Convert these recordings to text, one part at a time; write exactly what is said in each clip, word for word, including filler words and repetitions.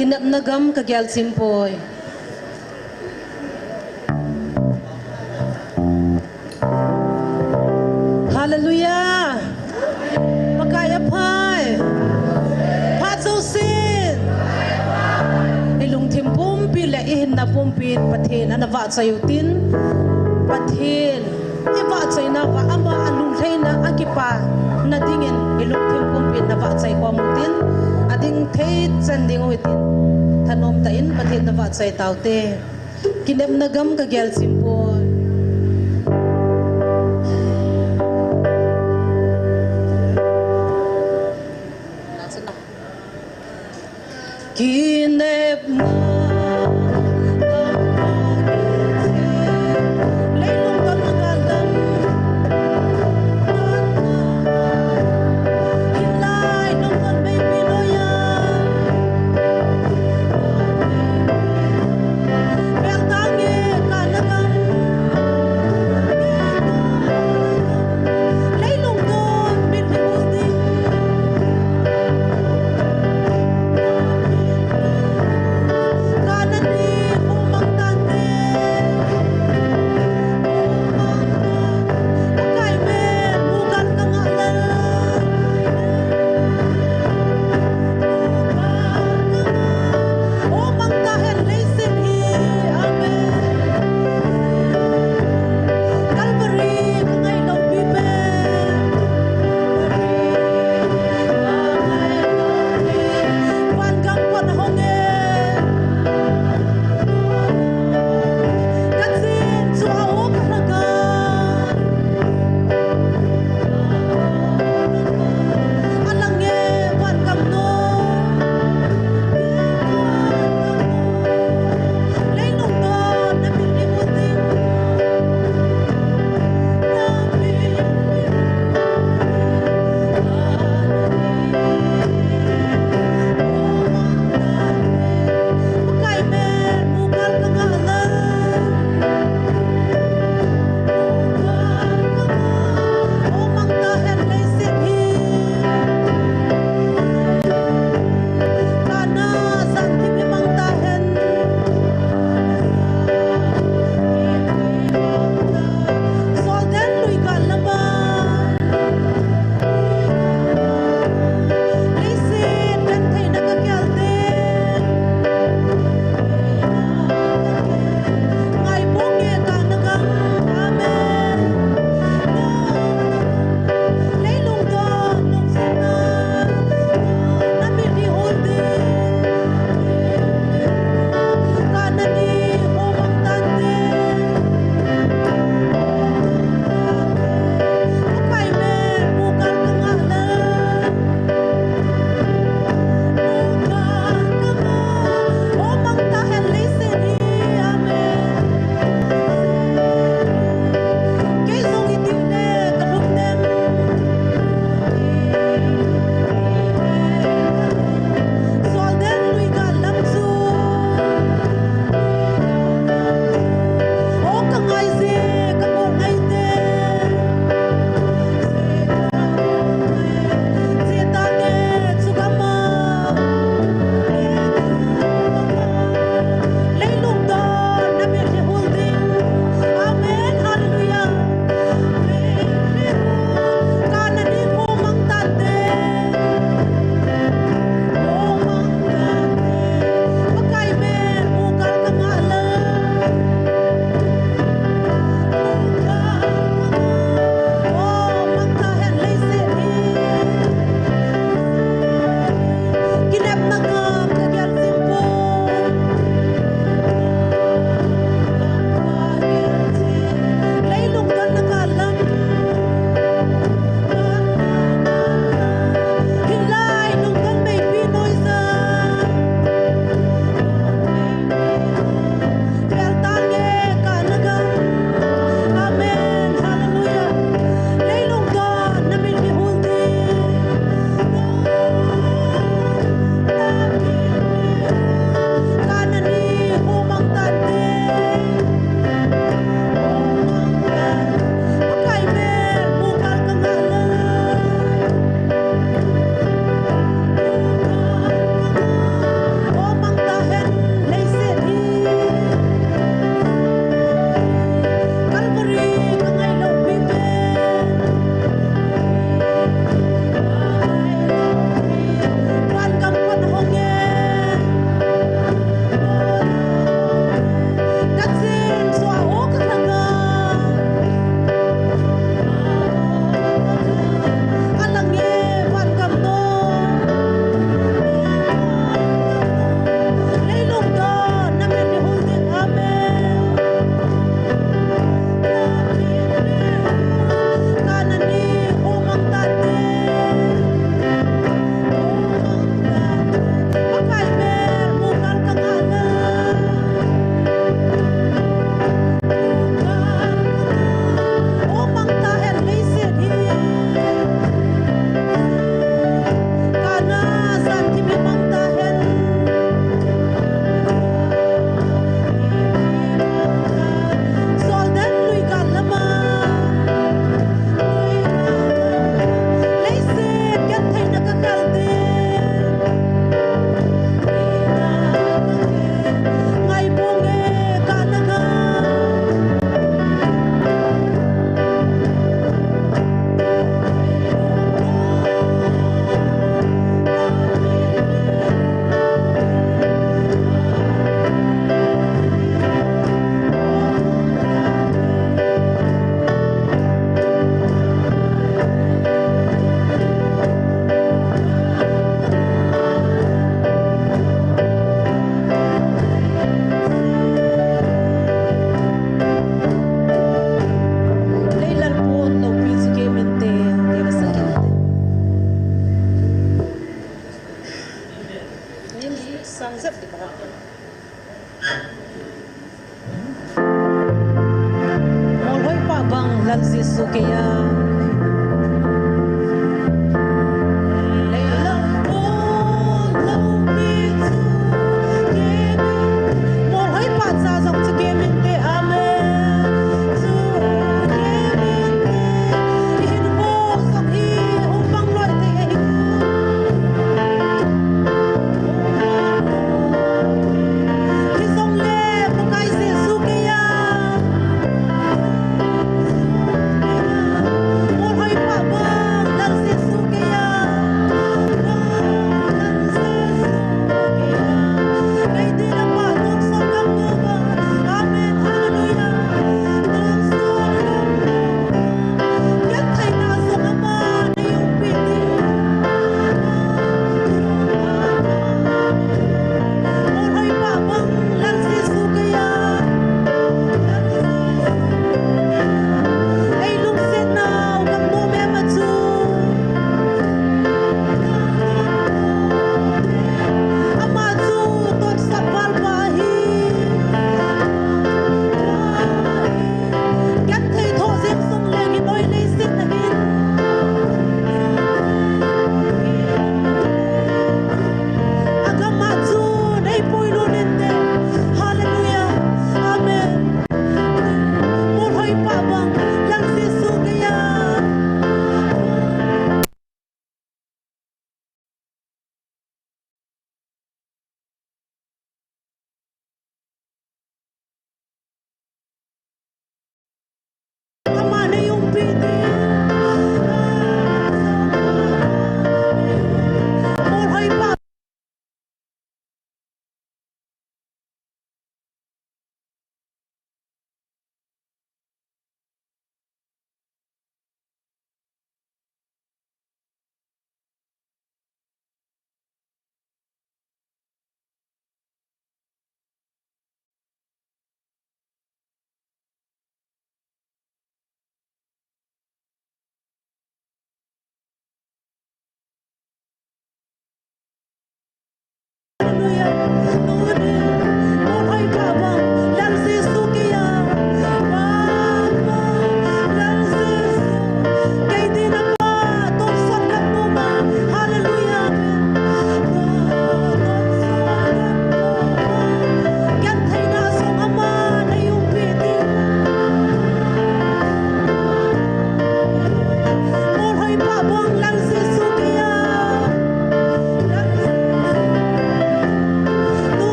Kinepna gam ka gelchim poi. Hallelujah. Pakai aphai. Phat jousen. I lungthim pumpi le i hinna pumpi Pathen ana vahchoi utin. Pathen i vahchoina uva ama a lunglhaina a kipana dingin i lungthim pumpi na vahchoi khom utin. Ading thei chan ding utin. Thanom tah in Pathen na vahchoi taute. Kinepna gam ka gelchim poi. Kinepna gam ka gelchim. Leilung don na galdam. Hinlai lungdon meipi loiya. Beltange kana gam.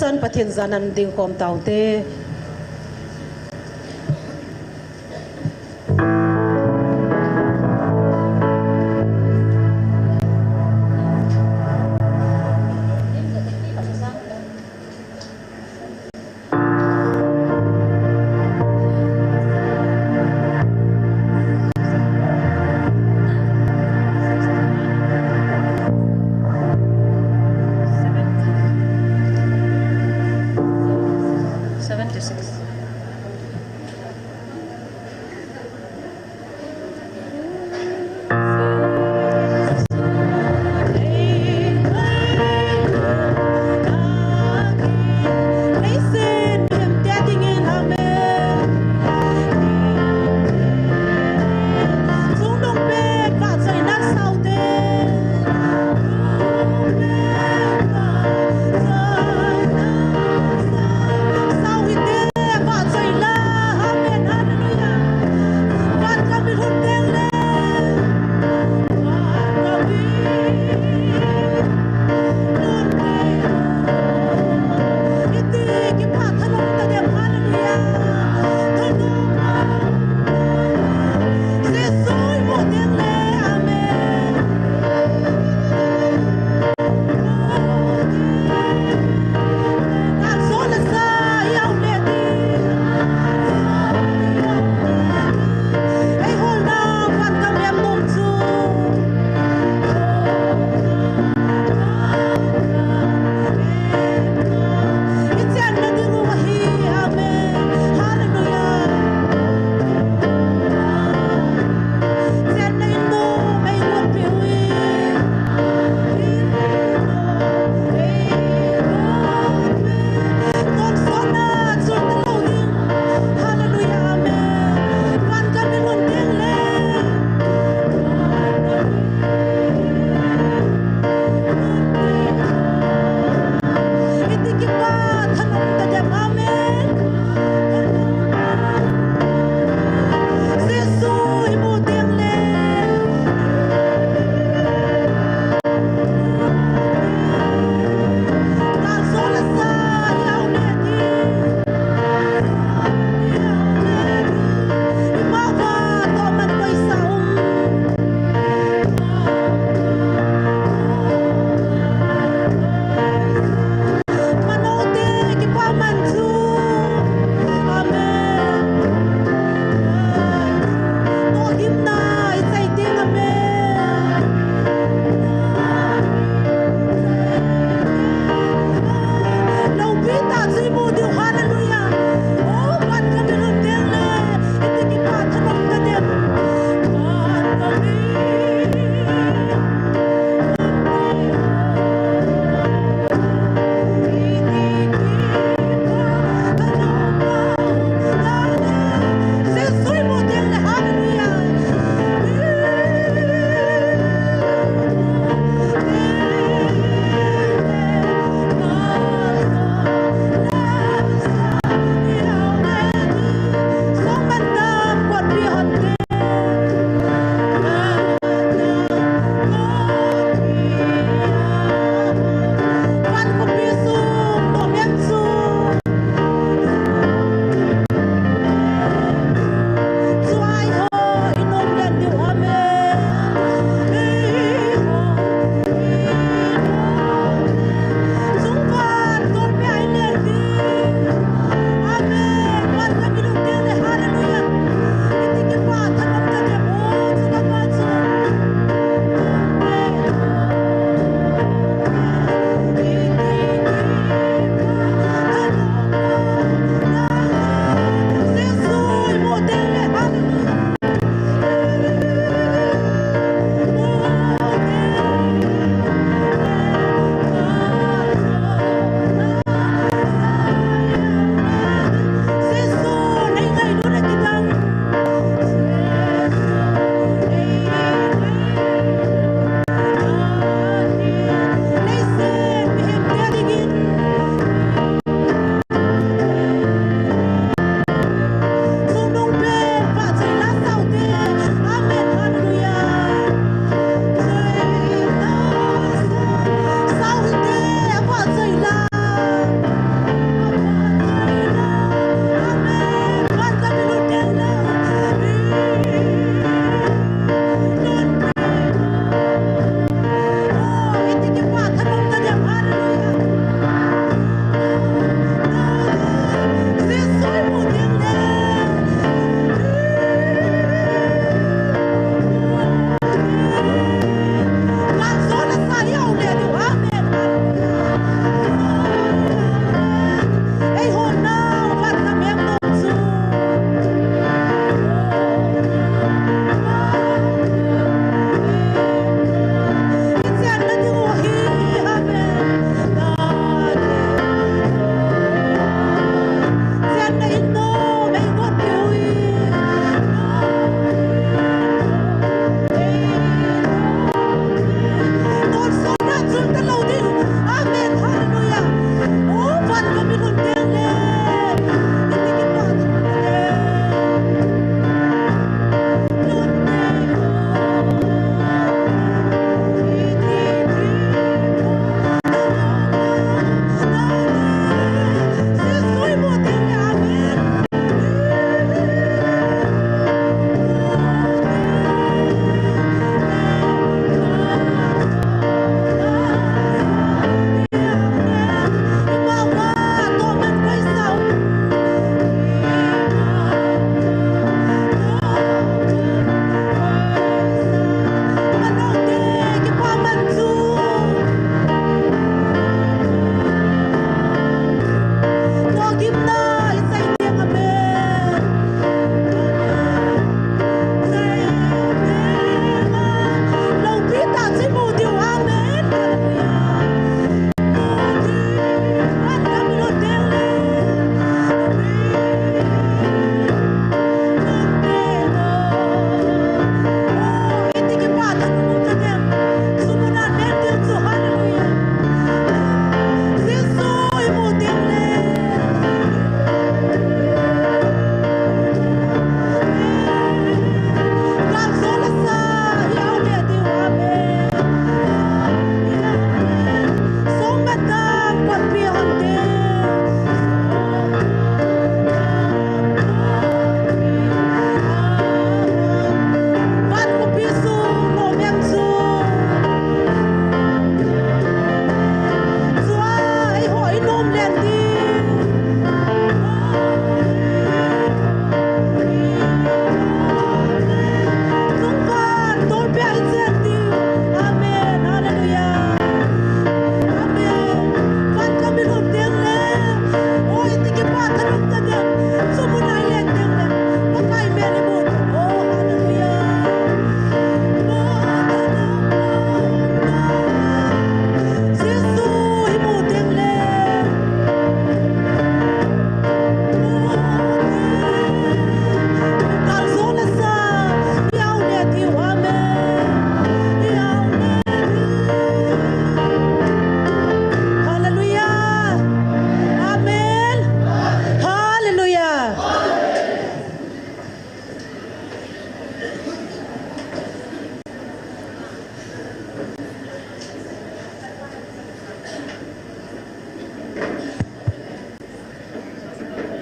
San Pathen janan dingkhom taute.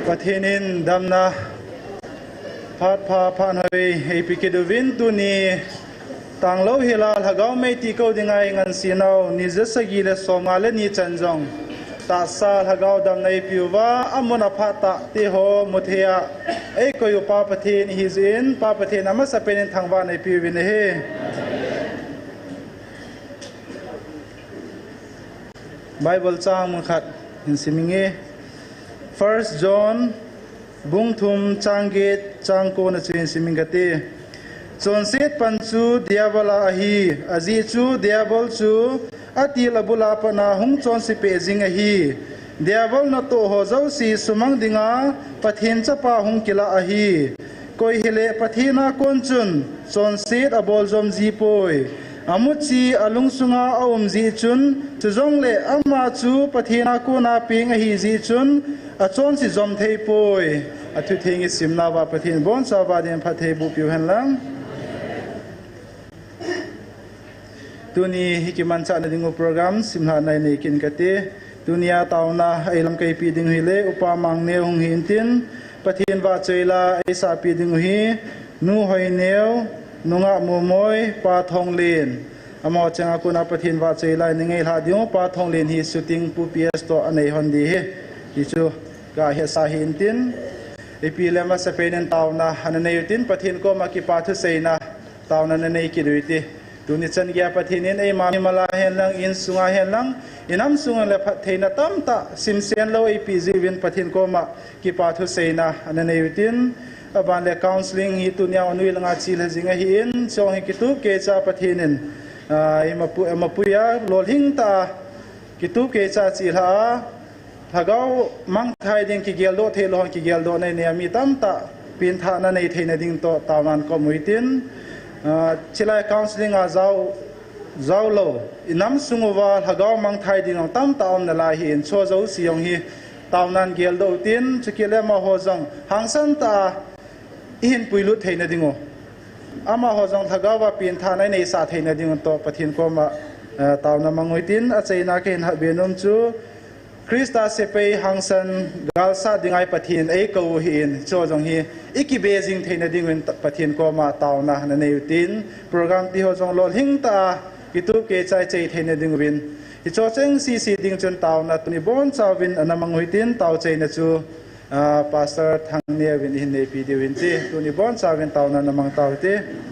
Pathen in damna phat pha phat hoi eipeh kit uvin tuni tanglou hila lhagao mei ti kou dinga eingansei nau ni ja sagi le som nga le ni chan jong tahsa lhagao damna eipeh uva amun aphat tah teho muthei a eikoi u Pa Pathen ihi jeh in Pa Pathen amasapen in thangvahna eipeh uvin ahi. Bible chang mun khat hin sim inge. First John bung thum chang get chang ko na chu hin sim inge kati. Chonset pan chu Diabol a ahi, ajeh chu Diabol chu atil abul a pat a hung chonse peh jing ahi. Diabol natoh ho jouse sumang dinga Pathen chapa hung kilah ahi. Koi hileh Pathen a kon chun chonset abol jom ji poi. Amu chi alungsunga aum jeh chun, chujongleh ama chu Pathen a kona peng ahi jeh chun, achonse jom thei poi. Athutheng isimna uva Pathen bonchauva din phatthei boh peh u hen lang. Tuni hi kimanchahna ding u program simlhahna inei kit in kati. Tunia taona eilamkai peh ding u hile Upa Mangneo hung hi intin, Pathen vahchoi la eisah peh ding u hi Nu Hoineo, Nu Ngahmumoi, Pa Thonglen. Amaho cheng a kona Pathen vahchoi la ina ngailhah ding u, Pa Thonglen hi shooting Pu P S toh anei hon ding ahi. Hichu kahetsah hi intin, ipi le amasapen in taona ana nei utin, Pathen koma kipa thuseina taona ana nei kit u hite. Tuni chan geiya Pathen in eima mimal a hen lang, insung a hen lang, inam sung le phattheina tamtah simsen lou eipeh jeh uvin Pathen koma kipa thuseina ana nei utin, aban le counselling hi tunia anoi langa chelha jing ahin, chong hi kitup keicha Pathen in, ah, imapu-, imapui a lolhing tah a kitup keicha chelha a, lhagao mangthai ding kigeldoh theilou hon kigeldohna inei a mi tamtah penthahna nei theina ding toh taonan kom u hitin, ah, chulai counselling a jao, jao lou, inam sung uva lhagao mangthai ding jong tamtah aum nalai ahin, chu jouse jong hi taonan geldoh utin, chukit le amaho jong hangsan tah a ihin puilut theina ding u, amaho jong lhagao a penthahna ineisah theina ding u toh Pathen koma, eh, taona mang u hitin, achaina kahin hatbe nom chu Christa sepai hangsan galsat dinga Pathen eikou u ahin, chu jong hi ikibe jing theina ding uvin ta-, Pathen koma taona ana nei utin, program tiho jong lolhing tah a kitup keicha ichai theina ding uvin, hicho cheng sese ding chun taona tuni bonchauvin ana mang u hitin, taochaina chu, ah, Pastor Thangneo vin ihin neipi diu hinte, tuni bonchauvin taona ana mang tau hite.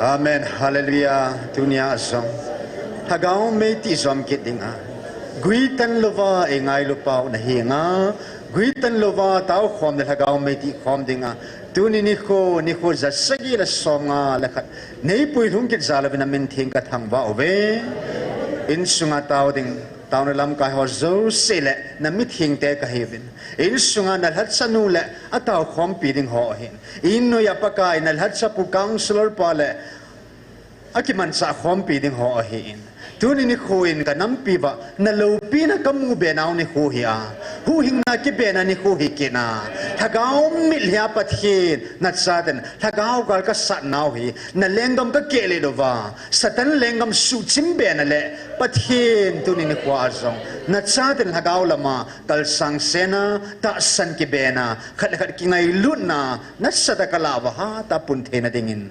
Amen. Hallelujah. Tunia jong Lhagao mei tijom kit dinga, guitan louva eingailu pau nahenga, guitan louva taokhom le Lhagao mei tikhom dinga, tuni nikho, nikho ja sagi le som nga le khat, neipui lhung kit jal uvin namin theng kathangvah uve. Insunga tao ding, taona lamkai ho jouse le namithengte kahiuvin, insunga nalhacha nu le ataokhompi ding ho ahin, innoiya Pakai nalhacha pu councillor pa le akimanchah khompi ding ho ahin, tuni nikho in kanampi uva naloupina kamu be nau nikho hi a, huhhingna kibe na nikho hi kit a, Lhagao mitlhi a Pathen nachaten Lhagao gal kasat nau hi, nalenggam kakehlet uva Satan lenggam suhchim be na le, Pathen tuni nikho a jong nachaten Lhagao lama kalsang sena, tahsan kibe na, khat le khat kingailutna nasatah a kalah uva hatah a pun theina dingin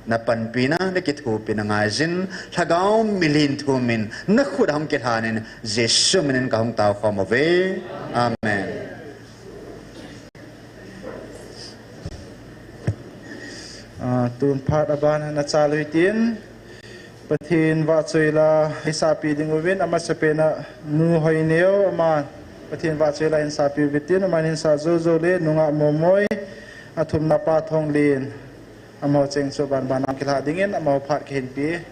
napanpina nakithopi nangaiyin, Lhagao mitlhi in thumin nakhut a hung kilhanin, Jesu minin kahung taokhom uve. Amen. Ah, tun phat aban nachal u hitin, Pathen vahchoila hinsahpi ding uvin, amasapen a Nu Hoineo, aman Pathen vahchoila hinsahpi uvitin, aman hinsah joujou le nungah Momoi, athumna Pa Thonglen, amaho cheng chu banban a hung kilha dingin amaho phat kahinpe.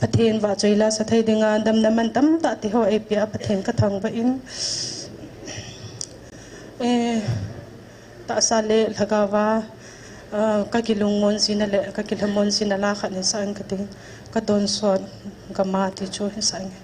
Pathen vahchoila sa thei dinga damna mantamtah tiho eipea Pathen kathangvah in, eh, tahsa le lhagaova, ah, kakilungmon jina le kakilhamon jina la khat hinsah inge kati, katonsot gam a ti chu hinsah inge.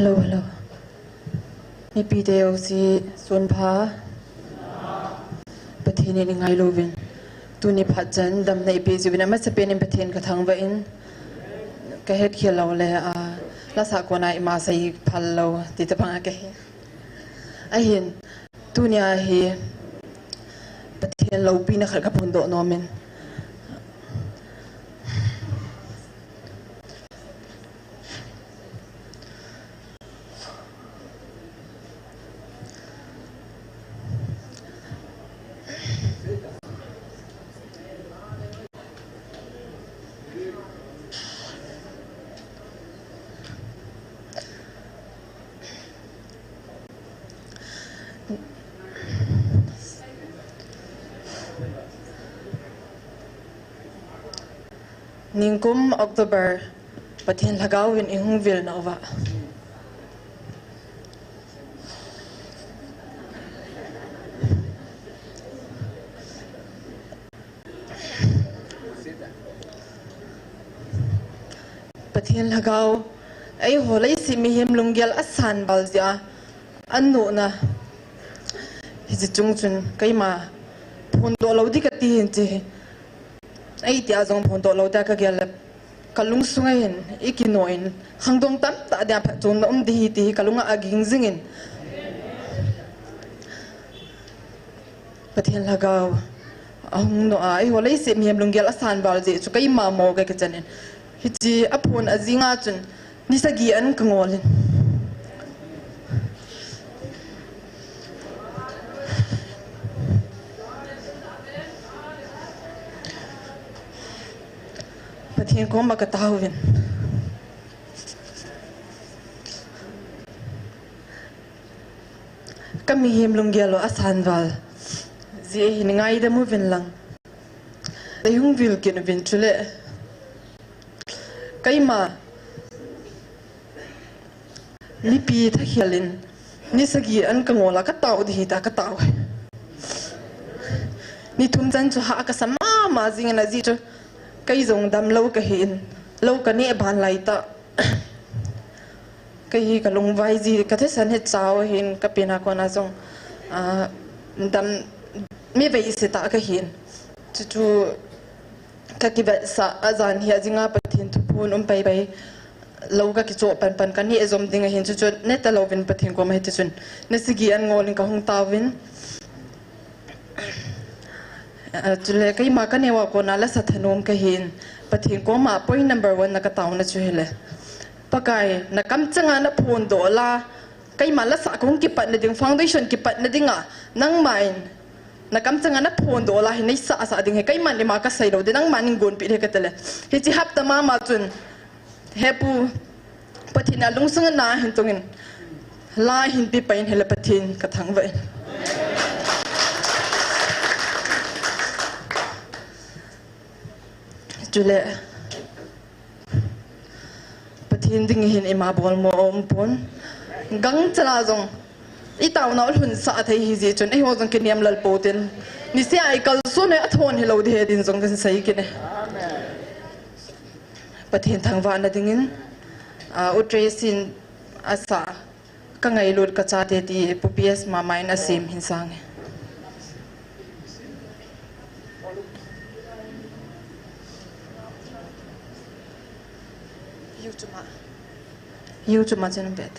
Hello, hello. Mipite jouse sunpha. Pathen in i ngailu uvin, tuni phat chan damna i peh jiuvin, amasapen in Pathen ka thangvah in, ka hetkhel lou le, ah, lasa kona ima sei phal lou ti tabang a ka hi. Ahin, tunia hi Pathen loupina khat ka phondoh nom in. Ningkum October, Pathen Lhagao in i hung vil nauva. Pathen Lhagao, eiho leiset mihem lunggel asan val jeh a, anuhna. Hiche chung chun, keima phondoh lou ding kati hin che. Ei tia jong phondoh lou tia ka gel le, ka lungsung a hin, i kinoh in, khangdong tamtah dia phatchomna um ding ahi ti hi ka lunga aging jing in. Pathen Lhagao ahung noh a, eiho leiset mihem lunggel asan val jeh chu keima mo ka kichan in. Hiche aphon ajing a chun, ni sagi an ka ngol in. Pathen koma ka taovin. Ka mihem lunggel u asan val jeh hin ngaidam uvin lang. Lei hung vil kit uvin chule. Keima mipi thakhel in ni sagi an ka ngol a ka tao ding ahi tia ka tao. Ni thum chan chu hah ka sa mama jing in ajeh chu kei jong damlou ka hi in, lou ka neh ban lai tah. Kei hi ka lungvai ji, ka thisan hi chao hin ka pen a kona jong, ah, dam mi vei se tah ka hin. Chuchu ka kivetsah a jan hi ajing a Pathen thuphon um pai pai. Lou ka kichoh pan pan ka neh jom ding ahin chuchu neh talou vin Pathen koma hiti chun. Ni sagi an ngol in ka hung taovin. Ah, chule keima ka neo a kona lasa thanom ka hin, Pathen koma point number one na ka taona chu hile. Pakai, na kamchanga na phondoh la, keima lasa kong kipatna ding, foundation kipatna dinga, nangma in, na kamchanga na phondoh la hi nei sah sah ding hi, keiman ima ka sei lou ding, nangman nei gonpeh ding ka tile. Hiche hapta mama chun, He Pu, Pathen a lungsung a na hin tongin, la hin pe pai in hile Pathen ka thangvah in. Chule, Pathen ding hin ima bolmo aum pon. Gangchal a jong, i taona u lhunsah thei ahi jeh chun, eiho jong kiniam lal pou tin. Niseh a i kalson u athon hilou ding ahi tin jong kin sei kit e. Pathen thangvahna dingin, ah, U Tracy in asah, ka ngailut ka chate ti Pu P S mama in asem hin sang e. YouTube a. YouTube a channel bet.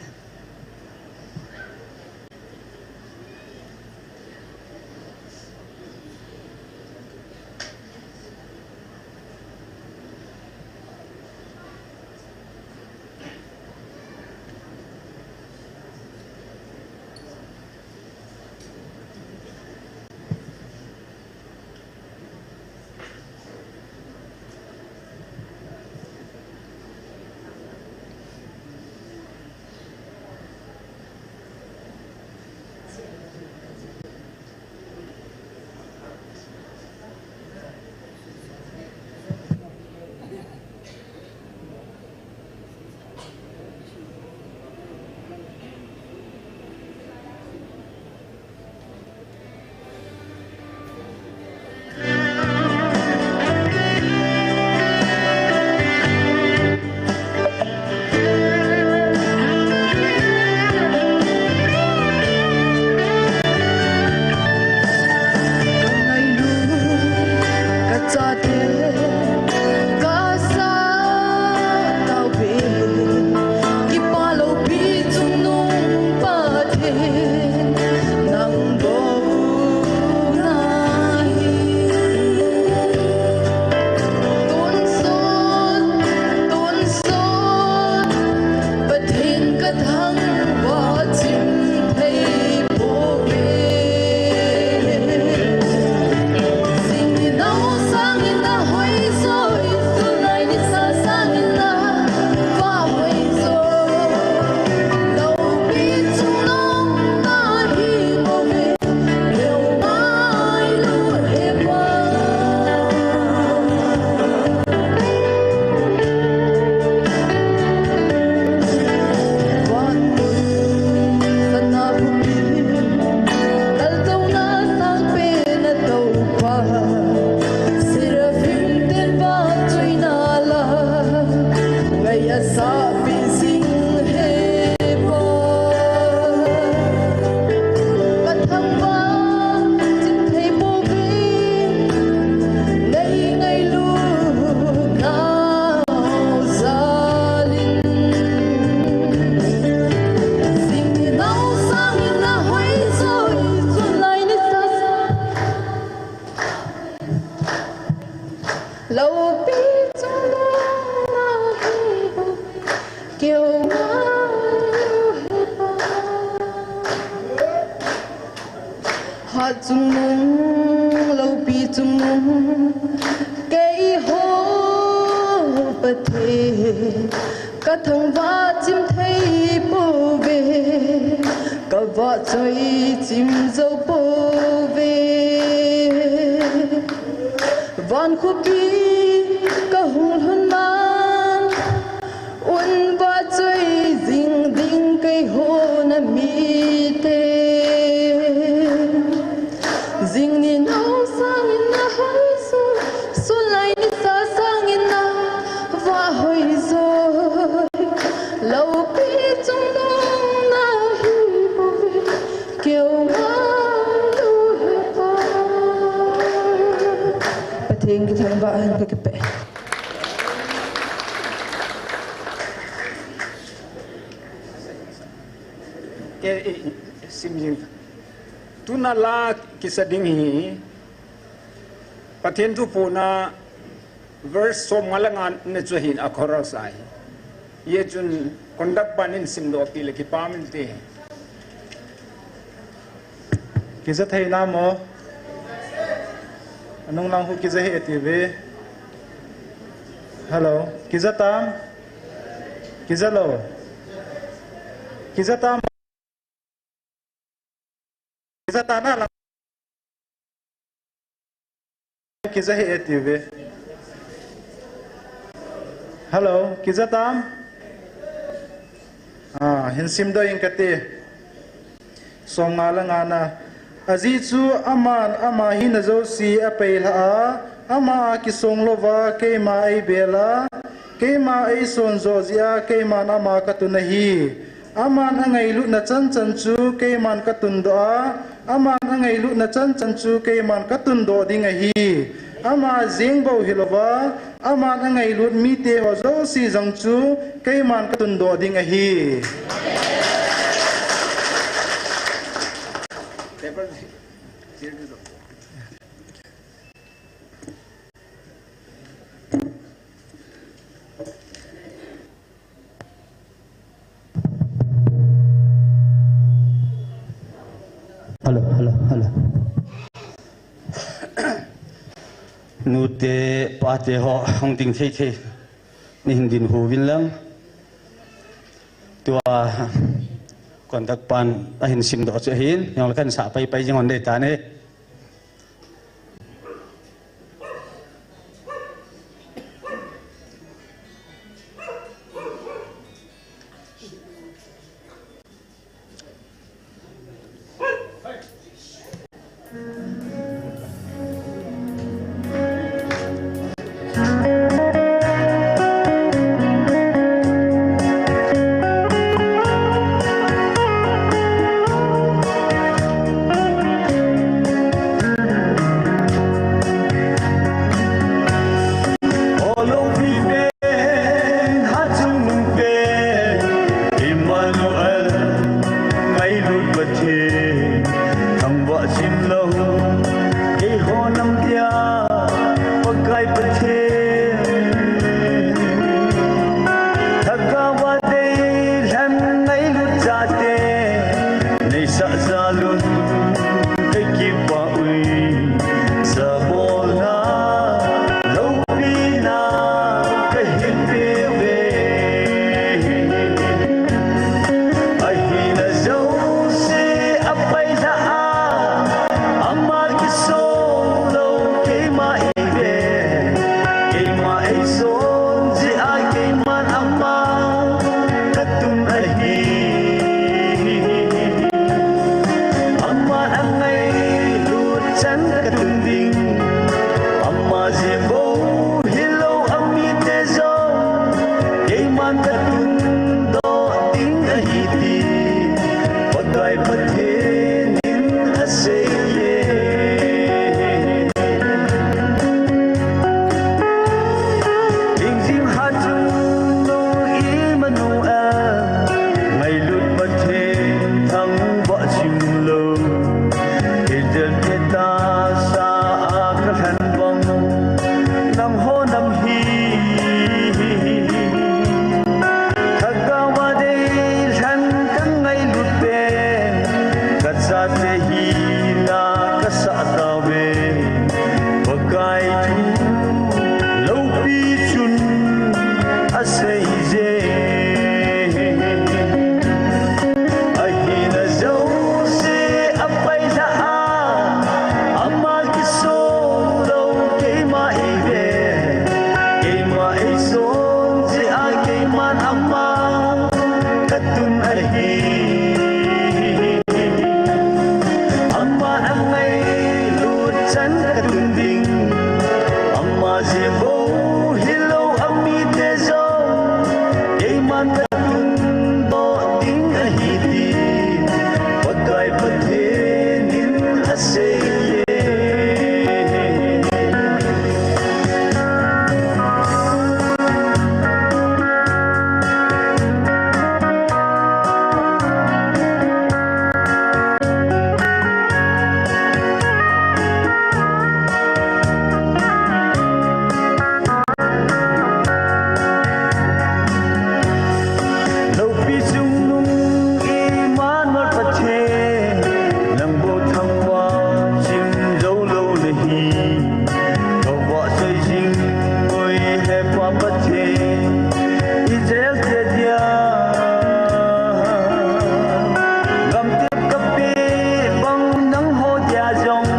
Loupi chungnung na hi bou, keu ngailu he pa. Hat chungnung, loupi chungnung, keiho Pathen, ka thangvah chim thei pouve, ka vahchoi chim jou pouve. Van khopi ka hung lhun man, un vahchoi jing ding keiho na mite. Jing ni nao sangin na hoi jou, sun lai nisa sangin na vah hoi jou. Loupi chungnung na hi bou, keu ngailu he pa. Pathen kithangvah hen ka kipah. Ke, eh, sim jing. Tuna la kisa ding hi. Pathen thu puna verse som nga le nga na chu hin a chorus ahi. Hijeh chun conductor pan in simdoh pi le kipah inte. Kija thei nam o. Anung lang hu kija he ti ve. Hello. Kija tam. Kija lou. Kija tam. Kija ta na lang. Kija he ti ve. Hello, kija tam? Ah, hin simdoh ing kate. Som nga le nga na. Ajeh chu aman ama hina jouse apeilha a, ama a kisong louva keima eibel a, keima eison jo jeh a keiman ama katun ahi. Aman angailutna chanchan chu keiman katundoh a, aman angailutna chanchan chu keiman katundoh ding ahi. Ama jeng bou hilouva, aman angailut mite ho jouse jong chu keiman katundoh ding ahi. Hello, hello, hello. Nute, pate ho, hung ding thei thei. Nei hin ding uvin lang. Tua, conductor pan, ahin simdoh chu ahin, jong le kan sa pai pai jing hon dei tan e. katun ding. Ama jeh bou hilou amite jong keiman katun doh ding ahi ti Pakai Pathen in asei e. Loupi chungnung Immanuel Pathen, nang bou thangvah chim jou lou nahi. Kavahchoi jing oi he Pa Pathen, Israel te dia gamtep kapeh bang nangho dia jong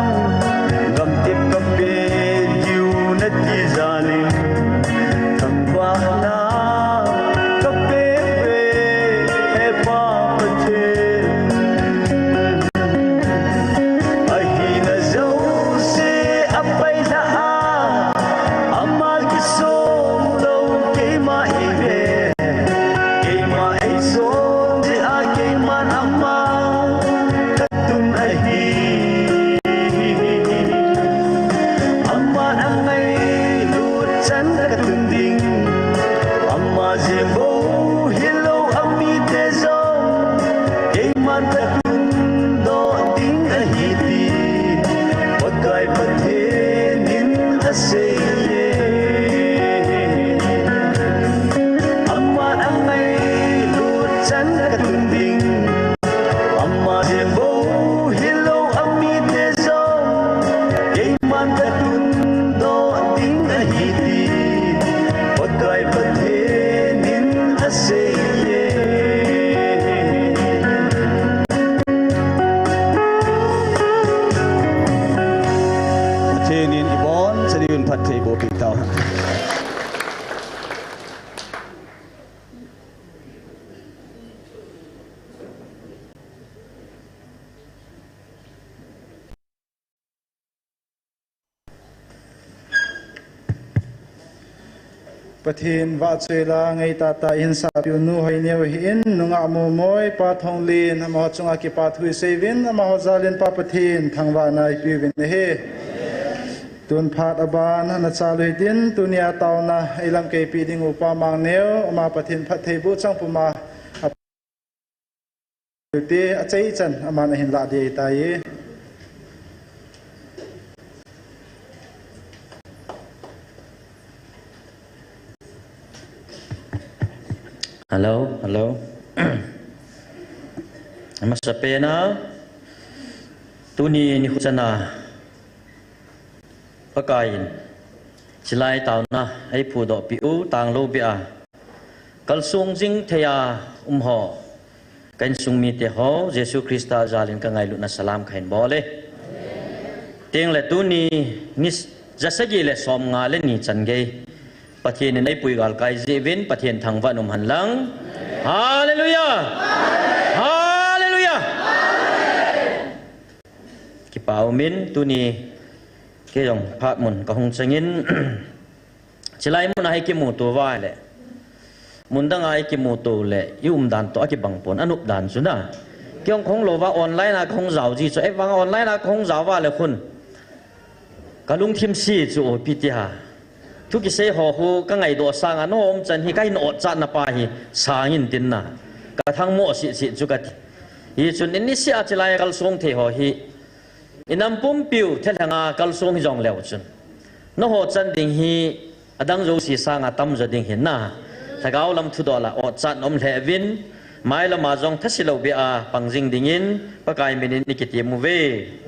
gamtep kapeh diu nati jal in, thangvahna kapeh uve he Pa Pathen. Ahina jouse apailhah a, ama kisom lou keima eive. Keima eisom jeh a keiman ama katun ahi. Aman angailut chan katun ding. Ama jeh bou hilou amite jong keiman katun doh ding ahi ti Pakai Pathen in asei e. Aman angailut chan katun ding. Ama jeh bou hilou amite jong keiman katun doh ding ahi ti Pakai Pathen in asei e. Pathen in ibonchauvin phattheiboh peh tauhen. Pathen vahchoi la ngai tahtah ihin sahpiu Nu Hoineo hi in, nungah momoi Pa Thonglen, amaho chunga kipa thu isei uvin, amaho jal in Pa Pathen thangvahna ipeuvin ahi. Tun phat aban ana chalui din, tunia taona eilamkai peh ding u Pa Mangneo, ama Pathen phattheiboh chang puma a te achaichan aman ahin lah ding ahitai. Hello, hello. Amasapen a, tuni nikho chan a Pakai in chilai taona eiphudoh peh u, tanglou beh a kalsong jing thei a um ho, ka insung mite ho, Jesu Christa jal in ka ngailutna salam kahin bol e. Tengle tuni ni jasagi le somnga le ni chan gei Pathen in eipui galkai jeh uvin Pathen thangvah in um hen lang. Hallelujah! Hallelujah! Kipa umin, tuni kei jong phat mun kahung changin, chilai mun a hi kimuto uva le, mun dang a hi kimuto le, i umdan toh akibang pon, anop dan chu na. Kei jong kahung lou uva online a kahung jao ji chu, ahivang online a kahung jao uva le khun kalungthim se chu, o, ipi ti ham. Thu kisei ho khu kangaidoh sanga, nangho umchan hi kahin otchatna pa hi sang in tin na, kathangmo seh seh chu kati. Hichun in niseh a chilai kalsong thei ho hi, inam pumpiu thalheng a kalsong hijongleu chun, nangho chan ding hi adang jouse sanga tamjo ding ahin na, lhagao lam thudol a otchatna um lheh uvin, mailam a jong thase lou beh a pang jing dingin Pakai min in ikitem uve.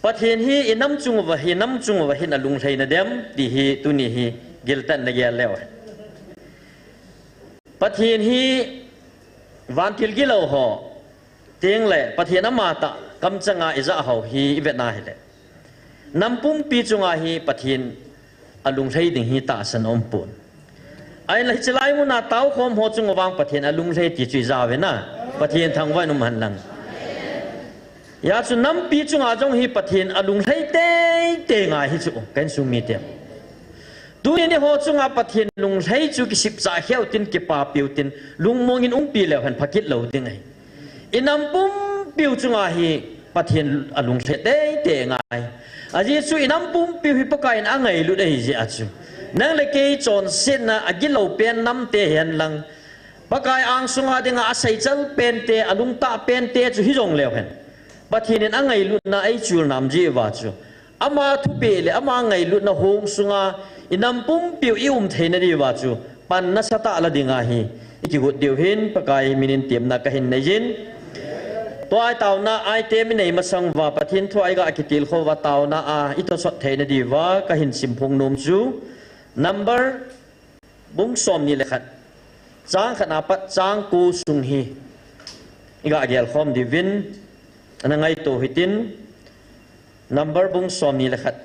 Pathen hi inam chung uva, inam chung uva hin alunglhai nadem ti hi tuni hi giltah in nagel leu hen. Pathen hi vantil gilou ho, tengle Pathen amatah kamchang a ijah ho hi ivet na hile, nam pumpi chunga hi Pathen alunglhai ding hi tahsan aumpon. Ahinla hiche lai muna taokhom ho chung uvang Pathen alunglhai ti chu ijao ve na. Pathen thangvah in um hen lang. Hijeh chun nampi chunga jong hi Pathen alunglhai tei teitei ngai hi chu, ka insung mite. Tunin eiho chunga Pathen lunglhai chu kisipcha kheu tin, kipapiu tin, lungmong in umpi leu hen phakit lou ding ahi. Inam pumpiu chunga hi Pathen alunglhai teitei ngai. Ajeh chu inam pumpiu hi Pakai in angailut ahi jeh a chu, nang le kei chonsetna agilou pen namte hihen lang, Pakai angsunga dinga aseichal pente, alungtah pente chu hijong leu hen, Pathen in angailutna eichul nam jeh uva chu, ama thupeh le ama ngailutna hung sunga inam pumpiu ium theina diuva chu, pan nasatah la ding ahi. Ikigot diu hin Pakai minin temna kahin neiyin. Tua taona item inei masang uva Pathen thua iga kitilkhou uva taona a itohsot theina diuva kahin simphong nom chu, Number bung somni le khat, chang khat na pat chang ko sung hi iga gelkhom diuvin, ana ngaito hitin, Number bung somni le khat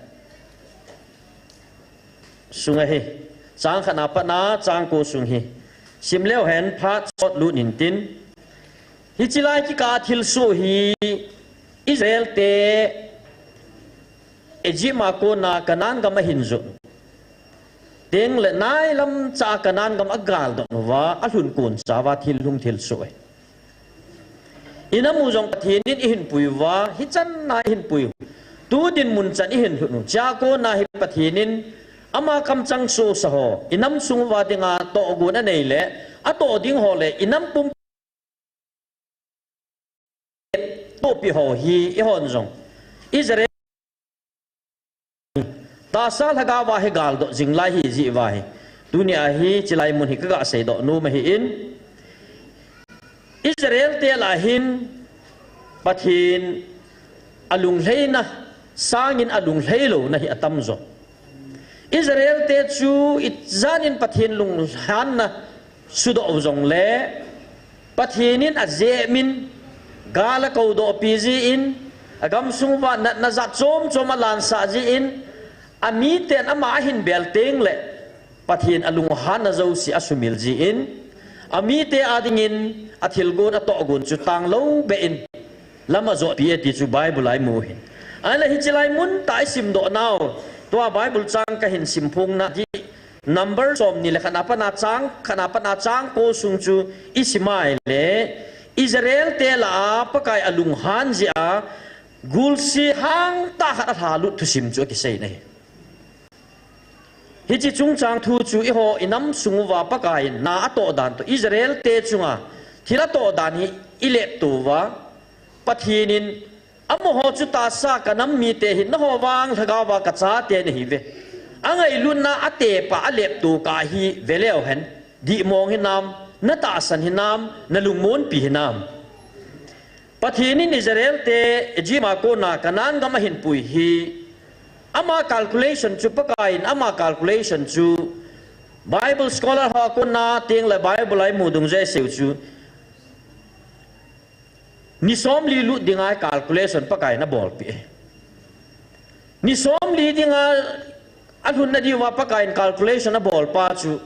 sung ahi, chang khat na pat na chang ko sung hi sim leu hen phat sot lut intin, hiche lai kikah thilsoh hi Israel te Egypt a kona Canaan gam ahin jot teng le nailam cha Canaan gam agaldot uva, alhun kon cha uva thil hung thilsoh ahi. Inamu jong Pathen in eihin pui uva, hichan na eihin pui u. Tu dinmun chan eihin lhun u. Chua kona hi Pathen in ama kamchang sosa ho, inam sung uva dinga tohgon anei le, atoh ding ho le, inam pum tohpi ho hi eihon jong Israel tahsa lhagao va hi galdot jing lai hi jeh uva hi, tuni a hiche lai mun hi kaga seidoh nom ahin, Israel te lah a hin Pathen alunglhaina sangin alunglhai louna hi atam jo. Israel te chu ijat in Pathen lunghanna sudoh u jongle, Pathen in ajep in, gal akoudoh pi jin, agamsung uva natna jat chom chom alansah jin, amiten ama ahin bel teng le, Pathen alunghanna jouse asumil jin, amite adingin athilgon atohgon chu tanglou beh in, lam ajotpi e ti chu Bible a imu hin. Ahinla hiche lai mun tah isimdoh nau, tua Bible chang kahin simphong na di, Number somni le khat na pat na chang, khat na pat na chang ko sung chu isim a ahile, Israel te lah a Pakai alunghan jeh a, gulse hangtah khat alhalut thusim chu akisei na hi. Hiche chungchang thu chu eiho inam sung uva Pakai in na atoh dan toh Israel te chunga thil atoh dan hi ilepto uva, Pathen in amaho chu tahsa ka nam mite hi nangho vang lhagao va ka chate nahiuve. Angailutna atepah alepto kah hi veleu hen, dihmong hinam, natahsan hinam, nalungmonpi hinam. Pathen in Israel te Egypt a kona Canaan gam ahin pui hi, ama calculation chu Pakai in ama calculation chu Bible scholar ho a kona teng le Bible a imu dungjui a iseiu chu, ni somli lut dinga calculation Pakai in abolpeh e. Ni somli dinga alhunna diuva Pakai in calculation abolpa chu,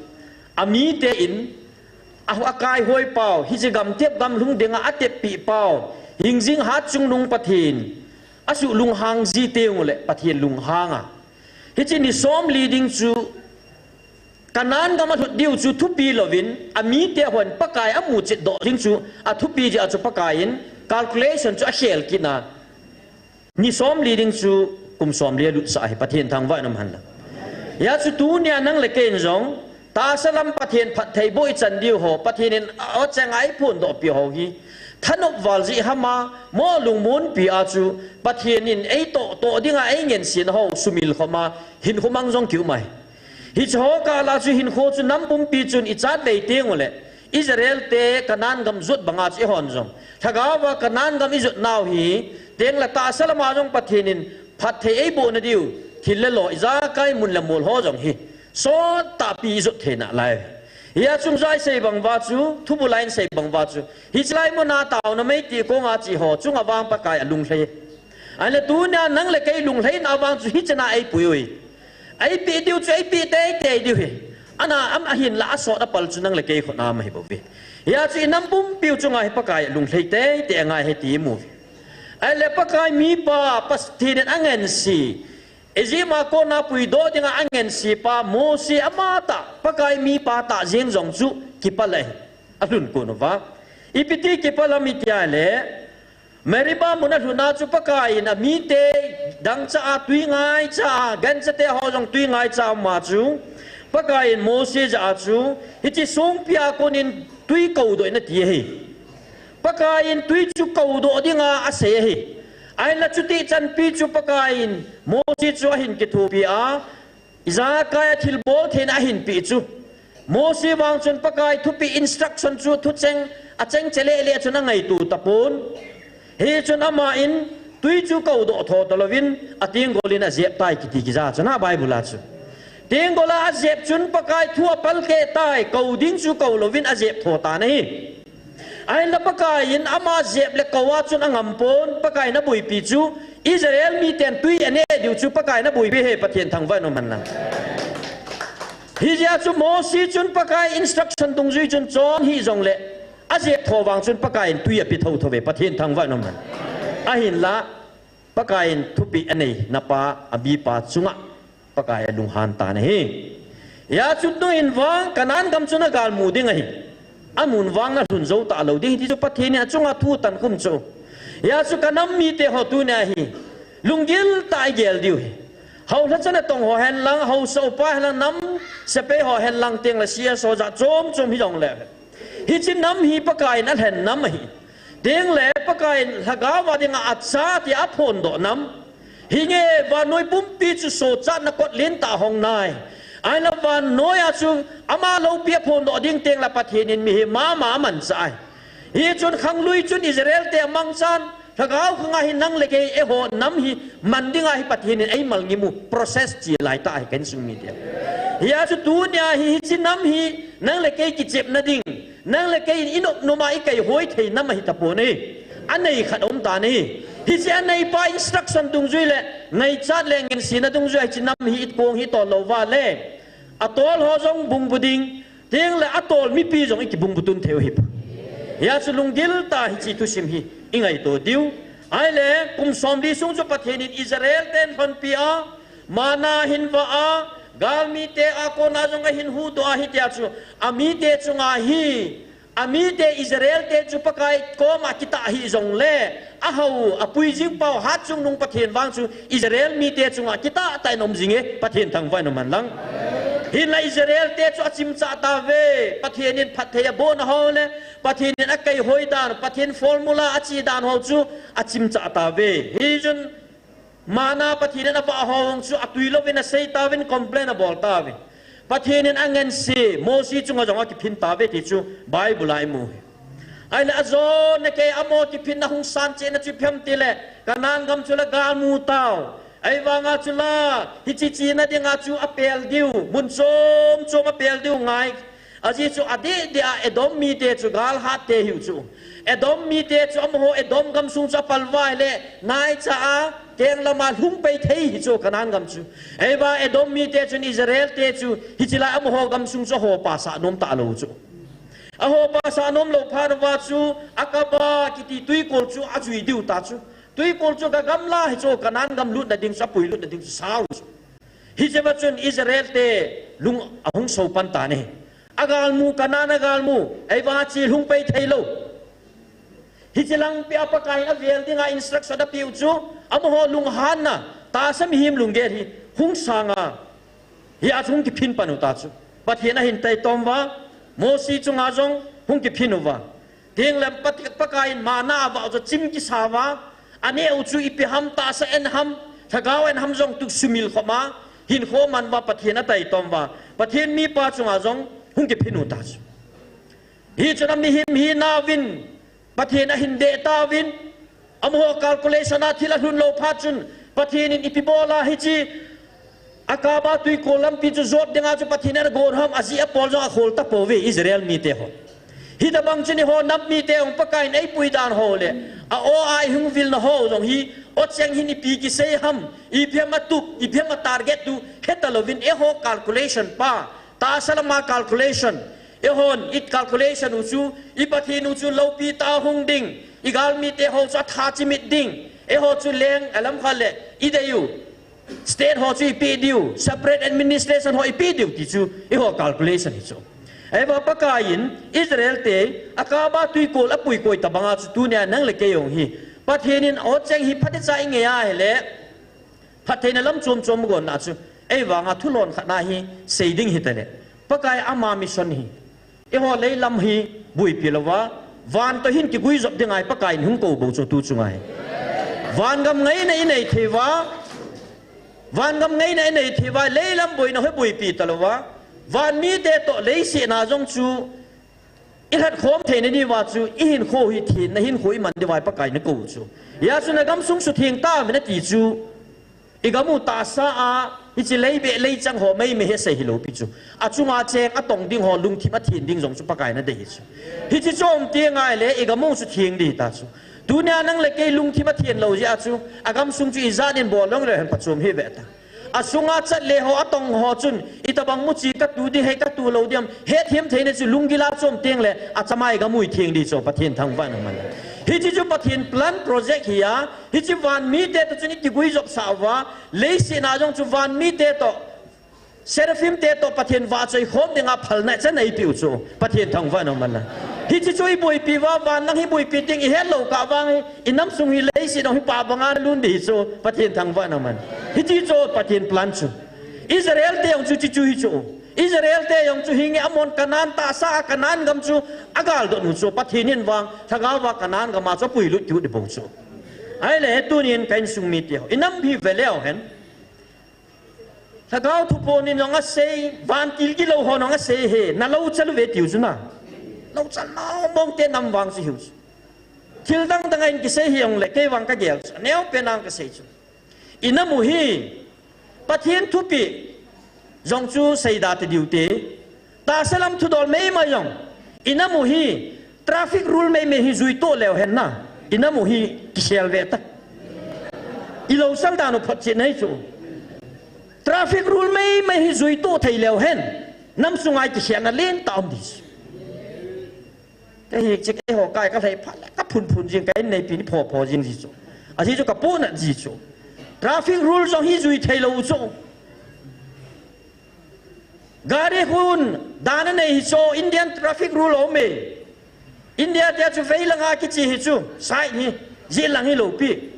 amite in, a, akaihoi pau, hiche gamtep gamlhung dinga ateppeh pau, hingjing hat chungnung Pathen, asuh lunghang ji teng ule Pathen lunghang a, hiche ni somli ding chu, Canaan gam alhut diu chu thupi louvin, amite hon Pakai amuchet doh ding chu athupi jeh a chu Pakai in calculation chu akhel kit na, ni somli ding chu kum somli alutsah ahi, Pathen thangvah in um hen lang. Hijeh chun tunia nang le kei in jong, tahsa lam Pathen phattheiboh ichan diu ho, Pathen in acheng a eiphondohpi ho hi, thanop val jeh ham a, mo lungmonpi a chu, Pathen in eitoh toh dinga eingensen ho sumil khom a, hinkho mang jong kium ahi. Hiche ho kah lah a chu hinkho chu nam pumpi chun ichat vei teng ule, Israel te Canaan gam jot banga chu eihon jong, lhagao va Canaan gam ijot nau hi, teng le tahsa lama jong Pathen in phatthei eibohna diu, thil le lo, ijakai mun le mol ho jong hi, sottahpi ijot thei nalai. Hia chung jai sei bang uva chu, thubul a in sei bang uva chu, hiche lai muna taona meitih konga che ho chunga vang Pakai alunglhai. Ahile tunia nang le kei lunglhaina vang chu hichan a eipui uve. Eipeh diu chu eipeh teitei diu ahi. Ana am ahinlah asot apal chu nang le kei khut a um ahi bouve. Hia chu inam pumpiu chunga hi Pakai lunglhai teitei angai ahi ti imu uve. Ahile Pakai mipa, Pathen in angense, Egypt a kona puidoh dinga angense pa Mose ama tah, Pakai mipa tah jeng jong chu kipah ahi. Alhun kon uva. Ipi ti kipah ham iti le, Meribah mun alhun a chu Pakai in amite dangchah a tui ngaicha a, ganchate ho jong tui ngaicha a um a chu, Pakai in Mose jah a chu, hiche songpi a konin tui koudoh in ati ahi. Pakai in tui chu koudoh dinga asei ahi. Ahinla chuti chanpi chu Pakai in Mose chu ahin kithopi a, ijakai a thilbol theina ahin peh chu. Mose vang chun Pakai thupeh instruction chu thucheng, acheng cheleh leh chun angaito tapon. Hichun ama in tui chu koudoh tho talouvin, atenggol in ajep tai kiti kija chun a Bible a chu. Tenggol a ajep chun Pakai thu apalkeh tai, kou ding chu kou louvin ajep tho tan ahi. Ahinla Pakai in ama jep le kou a chun angam pon, Pakai in aboipi chu, Israel miten tui aneh diu chu Pakai in aboipi ahi, Pathen thangvah in umhen lang. Hijeh a chu Mose chun Pakai instruction dungjui chun chon hih jongle, ajep tho vang chun Pakai in tui ape thotho ve, Pathen thangvah in umhen. Ahinla, Pakai in thupeh aneina pa, amipa chunga Pakai alunghan tan ahi. Hijeh chun tuhin vang Canaan gam chu nagalmu ding ahi. Amun vang nalhun jou talou ding ahi ti chu Pathen in achunga thu atan khum chu. Hijeh chun Canaan mite ho tunia hi lunggil tah a igel diu ahi. Haolha chanatong ho hen lang, haosa upa hen lang, nam sepai ho hen lang, tengle C S ho jat chom chom hijongle, hiche nam hi Pakai in alhen nam ahi. Tengle Pakai in lhagao a dinga achate aphondoh nam. Hinge vannoi pumpi chu sochatna kot lentah a hong nai. Ahinla vannoi a chu ama loupi aphondoh ding tengle Pathen in mihem mama amanchah ahi. Hichun khanglui chun Israel te amangchan, lhagao khanga hi nang le kei eiho nam hi man dinga hi Pathen in eimalngim u, process che laitah ahi ka insung mite. Hijeh chun tunia hi hiche nam hi nang le kei kichepna ding, nang le kei in inop nop a ikaihoi thei nam ahi tapon ahi. Anei khat aum tan ahi. Hiche aneipa instruction dungjui le ngaichat le ngensena dungjui a hiche nam hi ikong hi tol lou uva le, atol ho jong bungbu ding, tengle atol mipi jong ikibungbu tun thei u ahi. Hijeh chun lunggil tah a hiche thusim hi ingaito diu. Ahile kum somli sung chu Pathen in Israel ten lhonpi a, manna ahin vah a, galmite a kona jong ahin huhdoh a, hitia chu amite chunga hi, amite Israel te chu Pakai koma kitah hih jongle, ahao, apui jing pau, hatchungnung Pathen vang chu Israel mite chunga kitah tah in aum jinge, Pathen thangvah in umhen lang. Hinla Israel te chu achimchah tauve, Pathen in phatthei abohna ho le, Pathen in akaihoi dan, Pathen formula ache dan ho chu achimchah tauve. Hichun manna Pathen in avah ho jong chu atui louvin asei tauvin complain abol tauve. Pathen in angense Mose chunga jong akiphin tauve ti chu Bible a imu ahi. Ahile ajona kei a amaho kiphinna hung sanchehna chu ipi ham tile, Canaan gam chu la galmu tau. Ahivanga chu la, hiche chena dinga chu apel diu, mun chom chom apel diu ngai. Ajeh chu adeh deh a Edom mite chu galhatte ahiu chu. Edom mite chu amaho Edom gamsung chu apal uva ahile, naicha a, teng lama lhungpei thei ahi chu Canaan gam chu. Ahivang Edom mite chun Israel te chu hiche lai amaho gamsung chu ahopa sah nom talou chu. Ahopa sah nom lou phat uva chu Aqaba kiti twikol chu ajui diu ta chu. Twikol chu gagamla ahi chu, Canaan gam lutna ding chu, apui lutna ding chu sao chu. Hichea chun Israel te lung ahung so pan tan ahi. Agalmu, Canaan agalmu, ahivang ache lhungpei theilou. Hiche langpi a Pakai in avel dinga instruction apeu chu, amaho lunghanna, tahsa mihem lunggel hi hung sanga, hia chu hung kiphin pan u ta chu. Pathen ahin taitom uva, Mose chunga jong hung kiphin uva. Tengle Pat-, Pakai in manna avah u chu chim kisa uva, aneh u chu ipi ham, tahsa en ham, lhagao en ham jong tu sumil khop a, hinkho aman uva, Pathen ataitom uva, Pathen mipa chunga jong hung kiphin u ta chu. Hichun amihem hina uvin, Pathen ahin deh tauvin, amaho calculation a thil alhun lou phat chun, Pathen in ipi bol a hiche Aqaba twikol lampi chu jot dinga chu Pathen in agon ham, ajeh apol jong akhol tapouve Israel mite ho. Hitobang chun eiho nam mite hung Pakai in eipui dan ho le, a-o a ihung vilna ho jong hi, o cheng hin ipi kisei ham, ipi ham atup, ipi ham atarget tu, hetalouvin eiho calculation pa, tahsa lama calculation, eihon i calculation u chu, i Pathen u chu loupi tah a hung ding, i galmite ho chu atha chimit ding, eiho chu leng alam khat le, idei u. State ho chu ipi diu, separate administration ho ipi diu ti chu, eiho calculation hi chu. Ahivang Pakaiyin, Israel te, Aqaba tuikol apui koi tabanga chu tunia nang le kei jong hi. Pathen in aw cheng hi phatecha ingei ahile, phattheina lam chom chom gonna chu, eivanga thulon khat na hi, sei ding hitale. Pakai ama mission hi. Eiho leilam hi boipi louva, van toh hin kiguijop ding ahi Pakaiyin hung kou bou chu tu chunga hi. Van gam ngaina inei theiuva, van gam ngaina inei theiuva, leilam boina hi boipi talouva, van mite toh leiset na jong chu ilhat khom theina diuva chu ihinkho hi thenna hinkho iman diuva Pakaiyin akou chu. Hijeh chun agam sung sutheng tauve nati chu. Igam u tahsa a, hiche leibeh leichang ho meimei hi sei hilou pi chu. Achunga cheng atong ding ho lungthim athen ding jong chu Pakaiyin adei hi chu. Hiche chu um teng ahile, igam u sutheng ding ta chu. Tunia nang le kei lungthim athen lou jeh a chu, agam sung chu ijat in bol jong le hen phachom hi ve ta. Asunga chat le ho atong ho chun, itobang muchi katu ding, hei katu lou ding ham, hethem theina chu lunggil a chu um teng le, achama igam u itheng ding chu, Pathen thangvahna man. Hiche chu Pathen plan project hi a, hiche van mite toh chun ikiguijop sah uva, leiset na jong chu van mite toh, Seraphim te toh Pathen vahchoi khom dinga phalna chan eipeh u chu, Pathen thangvahna man. Hiche chu iboipi uva, van lang hi boipi ding ihet lou kah vang hi, inam sung hi leiset jong hi pa banga lun ding hi chu, Pathen thangvahna man. Hiche chu Pathen plan chu. Israel te jong chu hiche chu hi chu. Israel te jong chu hinge amon Canaan tahsa a Canaan gam chu agaldot u chu. Pathen in vang, lhagao va Canaan gam a chu apuilut kit ding bou chu. Ahile, tunin ka insung mite ho, inam hi ve leu hen. Lhagao thuphon in jong asei, vantil gilou hon jong asei hi, nalou chal uve tiu chu na. Lou chal mong mong te nam vang chu hiu chu. Thil dang dang a in kisei hi jong le, kei vang kagel chu. Aneo pen a kasei chu. Inam u hi, Pathen thupeh jong chu seida ta diu te. Tahsa lam thudol meimei jong. Inam u hi, traffic rule meimei hi juito leu hen na. Inam u hi, kisel ve ta. Ilou sal dan u photchetna hi chu. Traffic rule meimei hi juito thei leu hen. Nam sunga kiselna lentah um ding chu. Kahi che keiho kai kalhai phat le kaphun phun jing, ka inneipi ni pho pho jing ji chu. Ahi chu kapohnat ji chu. Traffic rule jong hi jui thei lou chu. Gari hon dan anei hi chu Indian traffic rule um e. India te chu vei langa kiche hi chu, side hi, jil lang hi lou pi.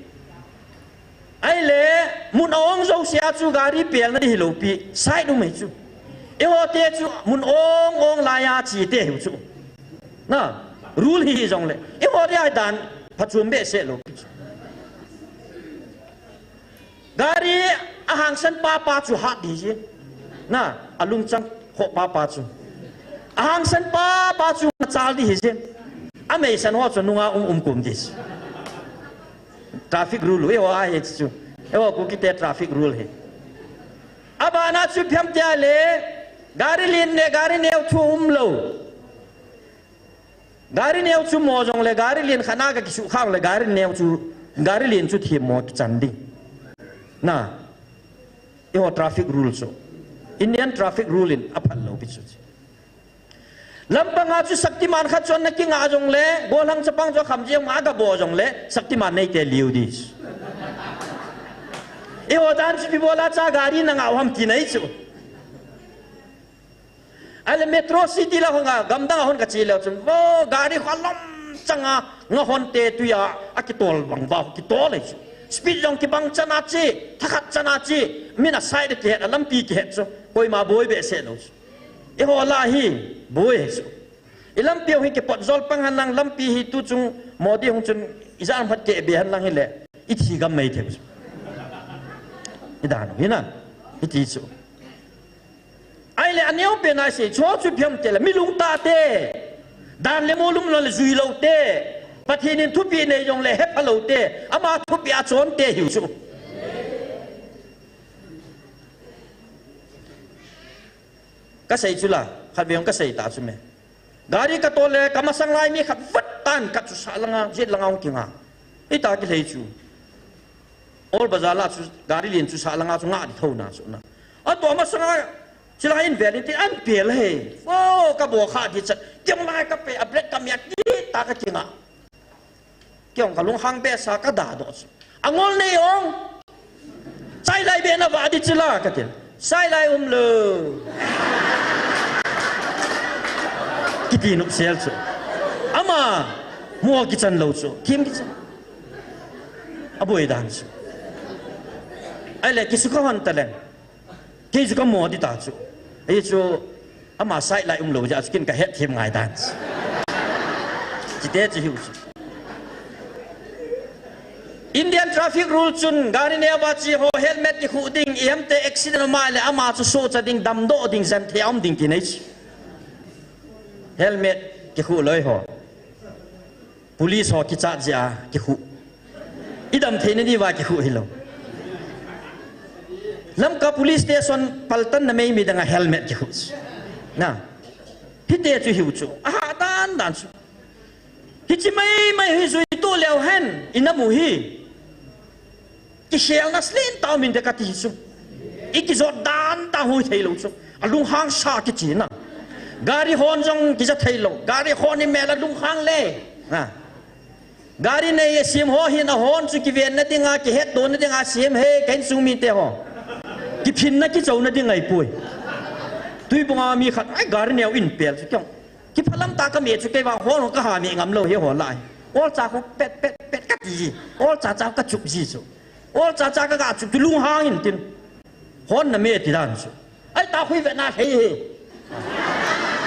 Ahile, mun a ong jouse a chu gari pelna ding hi lou pi, side um hi chu. Eiho te chu mun ong ong lai a che te hi chu. Na, rule hi hi jong le. Eiho te a dan phachom behseh lou pi chu. Gari ahangsan pa pa chu hat ding hi. Na, alungchang ho pa pa chu. Ahangsan pa pa chu chal ding hi. Ameisan ho chu nunga um um kum ding. Traffic rule, eiho a hi chu. Eiho Kuki te traffic rule hi. Abana chu phiam tia le, gari lin le, gari neo thu um lou. Gari neo chu mo jong le, gari lin khat na kakisuh khang le, gari neo chu, gari lin chu themmo kichan ding. Na, eiho traffic rule chu. Indian traffic rule in aphal lou pi chu. Lampang a chu Shaktiman khat chu ana kinga jong le, golhang chapang chu akham jeng ma gabo jong le, Shaktiman neite liu ding. Eiho dan chu ipi bola cha gari nanga u ham ti nei chu. Ahile metro city la hon a, gamdang a hon kache leu chun, vo, gari kho lom changa, nga hon te tuia, akitol bang va, kitol ei chu. Speed jong kibang chana che, thakhat chana che, min a side kihet, a lampi kihet chu, koima boi behseh lou chu. Eiho la hi, boi hi chu. I lampi hi kipot jol pang hen lang, lampi hi tu chung, Modi hung chun, ijat ham khat keh be hen lang hile, ithi gam mai thei chu. Idan u, hina, iti chu. Ahile aneo pen a sei, chu chu phiam te le, mi lungtah te. Dan le mo lum lou le jui lou te. Pathen in thupeh nei jong le hepha lou te. Ama thupeh a chon te hiu chu. Kasei chu la, khat vei jong kasei ta chu me. Gari katol le, kamasang lai mi khat vat tan ka chu sah langa, jet langa hung kinga. Hita kilhei chu. Old Bazar la chu, gari lin chu sah langa chu nga di thou na chu na. Ato masanga, chila in vel in ti an pel he. Vo, kabo kha di chat. Kei jong lai kape, a brake kamia di ta ka kinga. Kei jong kalung hang behseh a kadadoh chu. Angol nei ong. Sailai be na va di chila kati. Sailai umlou. Kiti nop sel chu. Ama mo kichan lou chu. Kim kichan. Aboi dan chu. Ahile kisukha hon taleng. Kei chu kamo di ta chu. Ahi chu ama sailai umlou jeh chu kin kahet them ngai dan chu. Chite chu hiu chu. Indian traffic rule chun gari neo a che ho helmet kikhu ding, ihemte accident um a le ama chu sohcha ding, damdoh ding, jen thei a um ding ti nei chu. Helmet kikhu loi ho. Police ho kichat jeh a kikhu. Idam theina diuva kikhu hilou. Lamka police station paltan na meimei dang a helmet kikhu. Na. Hite chu hiu chu. Aha dan dan chu. Hiche meimei hi jui tu leu hen, ina mu hi. Kikhelna slen tau min de kati chu. I kijot dan ta hui thei lou chu. A lunghang sa kichi na. Gari hon jong kija thei lou. Gari hon i mel a lunghang le. Ha. Gari nei a sim ho hin a hon chu kiven na dinga, kihet don na dinga sim he, ka insung mite ho. Kiphin na kichou na ding ahi poi. Tuibung a mi khat, ai gari neo in pel chu kyong. Kiphalam ta ka me chu kei vang hon ka ha me ngam lou hi ho lai. Ol cha ko pet, pet, pet ka ti ji. Ol cha cha ka chup ji chu. Ol cha cha ka ga chup tu lunghang in tin. Hon na me ti dan chu. Ai ta hui ve na thei hi.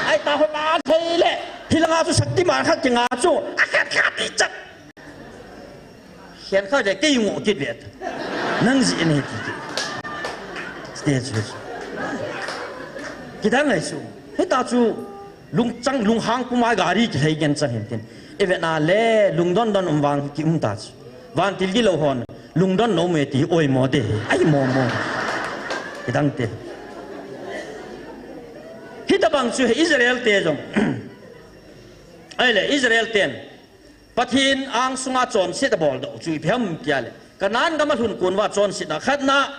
Ai ta hui na thei le. Hi langa chu Shaktiman khat ki nga chu. A khat khat ti chat. Hian kha de kei ngo kit ve. Nang ji en he ti ki. Stage chu. Kidang ai chu. Hita chu. Lungchang, lunghang puma gari kilhei gen chang hin tin. Ivet na le, lungdon don um vang ki um ta chu. Vantil gilou hon, lungdon nom e ti oimo de. Ai mo mo. Kidang te. Hitabang chu he Israel te jong. Ahile, Israel ten. Pathen angsunga chonset abol doh chu ipi ham tia le. Kanan gam alhun kon uva chonsetna khatna.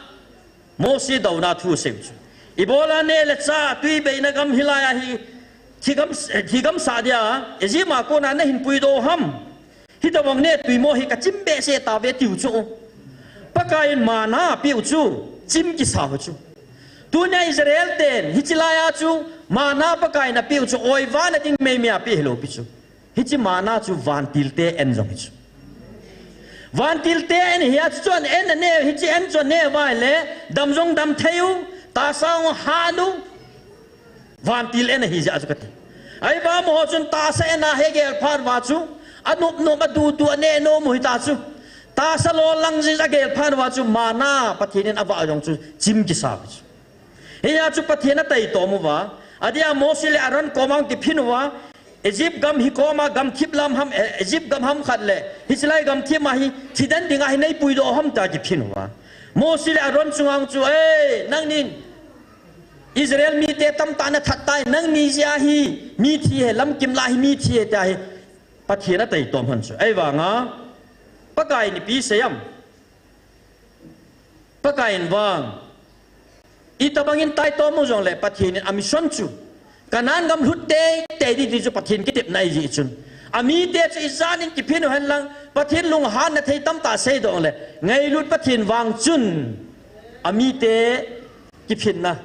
Mosi douna thu asei chu. Ibola neh le chah tui beina gam hilai a hi thigam, thigam sah dia, Egypt a kona nahin puidoh ham. Hitabang neh tui mo hi kachim behseh tave tiu chu. Pakaiyin manna apeh u chu, chim kisa u chu. Tunia Israel ten, hiche laiya chu, manna Pakaiyin apeh u chu, oivana ding meimei apeh hilou pi chu. Hiche manna chu vantilte en jong hi chu. Vantilte en hi a chu chuan en a ne, hiche en chuan ne vai le, dam jong dam thei u, tahsa jong han u, vantil en ahi jeh chu kati. Ahivang amaho chun tahsa en a he gel phat uva chu, anop nop a du du a ne nom u hita chu. Tahsa lo lang jeh a gel phat uva chu manna Pathen in avah jong chu chim kisa u chu. Hiya chu Pathen ataitom uva, adia Mosi le Aaron koma kiphin uva, Egypt gam hi koma gamthip lam ham, eh, Egypt gam ham khat le, hiche lai gamthip ma hi, thiden dinga hi neipuidoh ham tia kiphin uva. Mosi le Aaron chunga chu, ei, nangnin, Israel mite tamtah nathat tai, nangni jeh a hi, mithi he, lamkim lah hi mithi he tia hi, Pathen ataitom hon chu. Ahivanga, Pakaiyin ipi asei am. Pakaiyin vang. Itabangin taitom u jongle Pathen in a mission chu. Canaan gam lhut teitei ding ti chu Pathen kitepna ahi jeh chun. Amite chu ijanin kiphin u henlang Pathen lunghanna thei tamtah seidoh le. Ngailut Pathen vang chun. Amite kiphinna.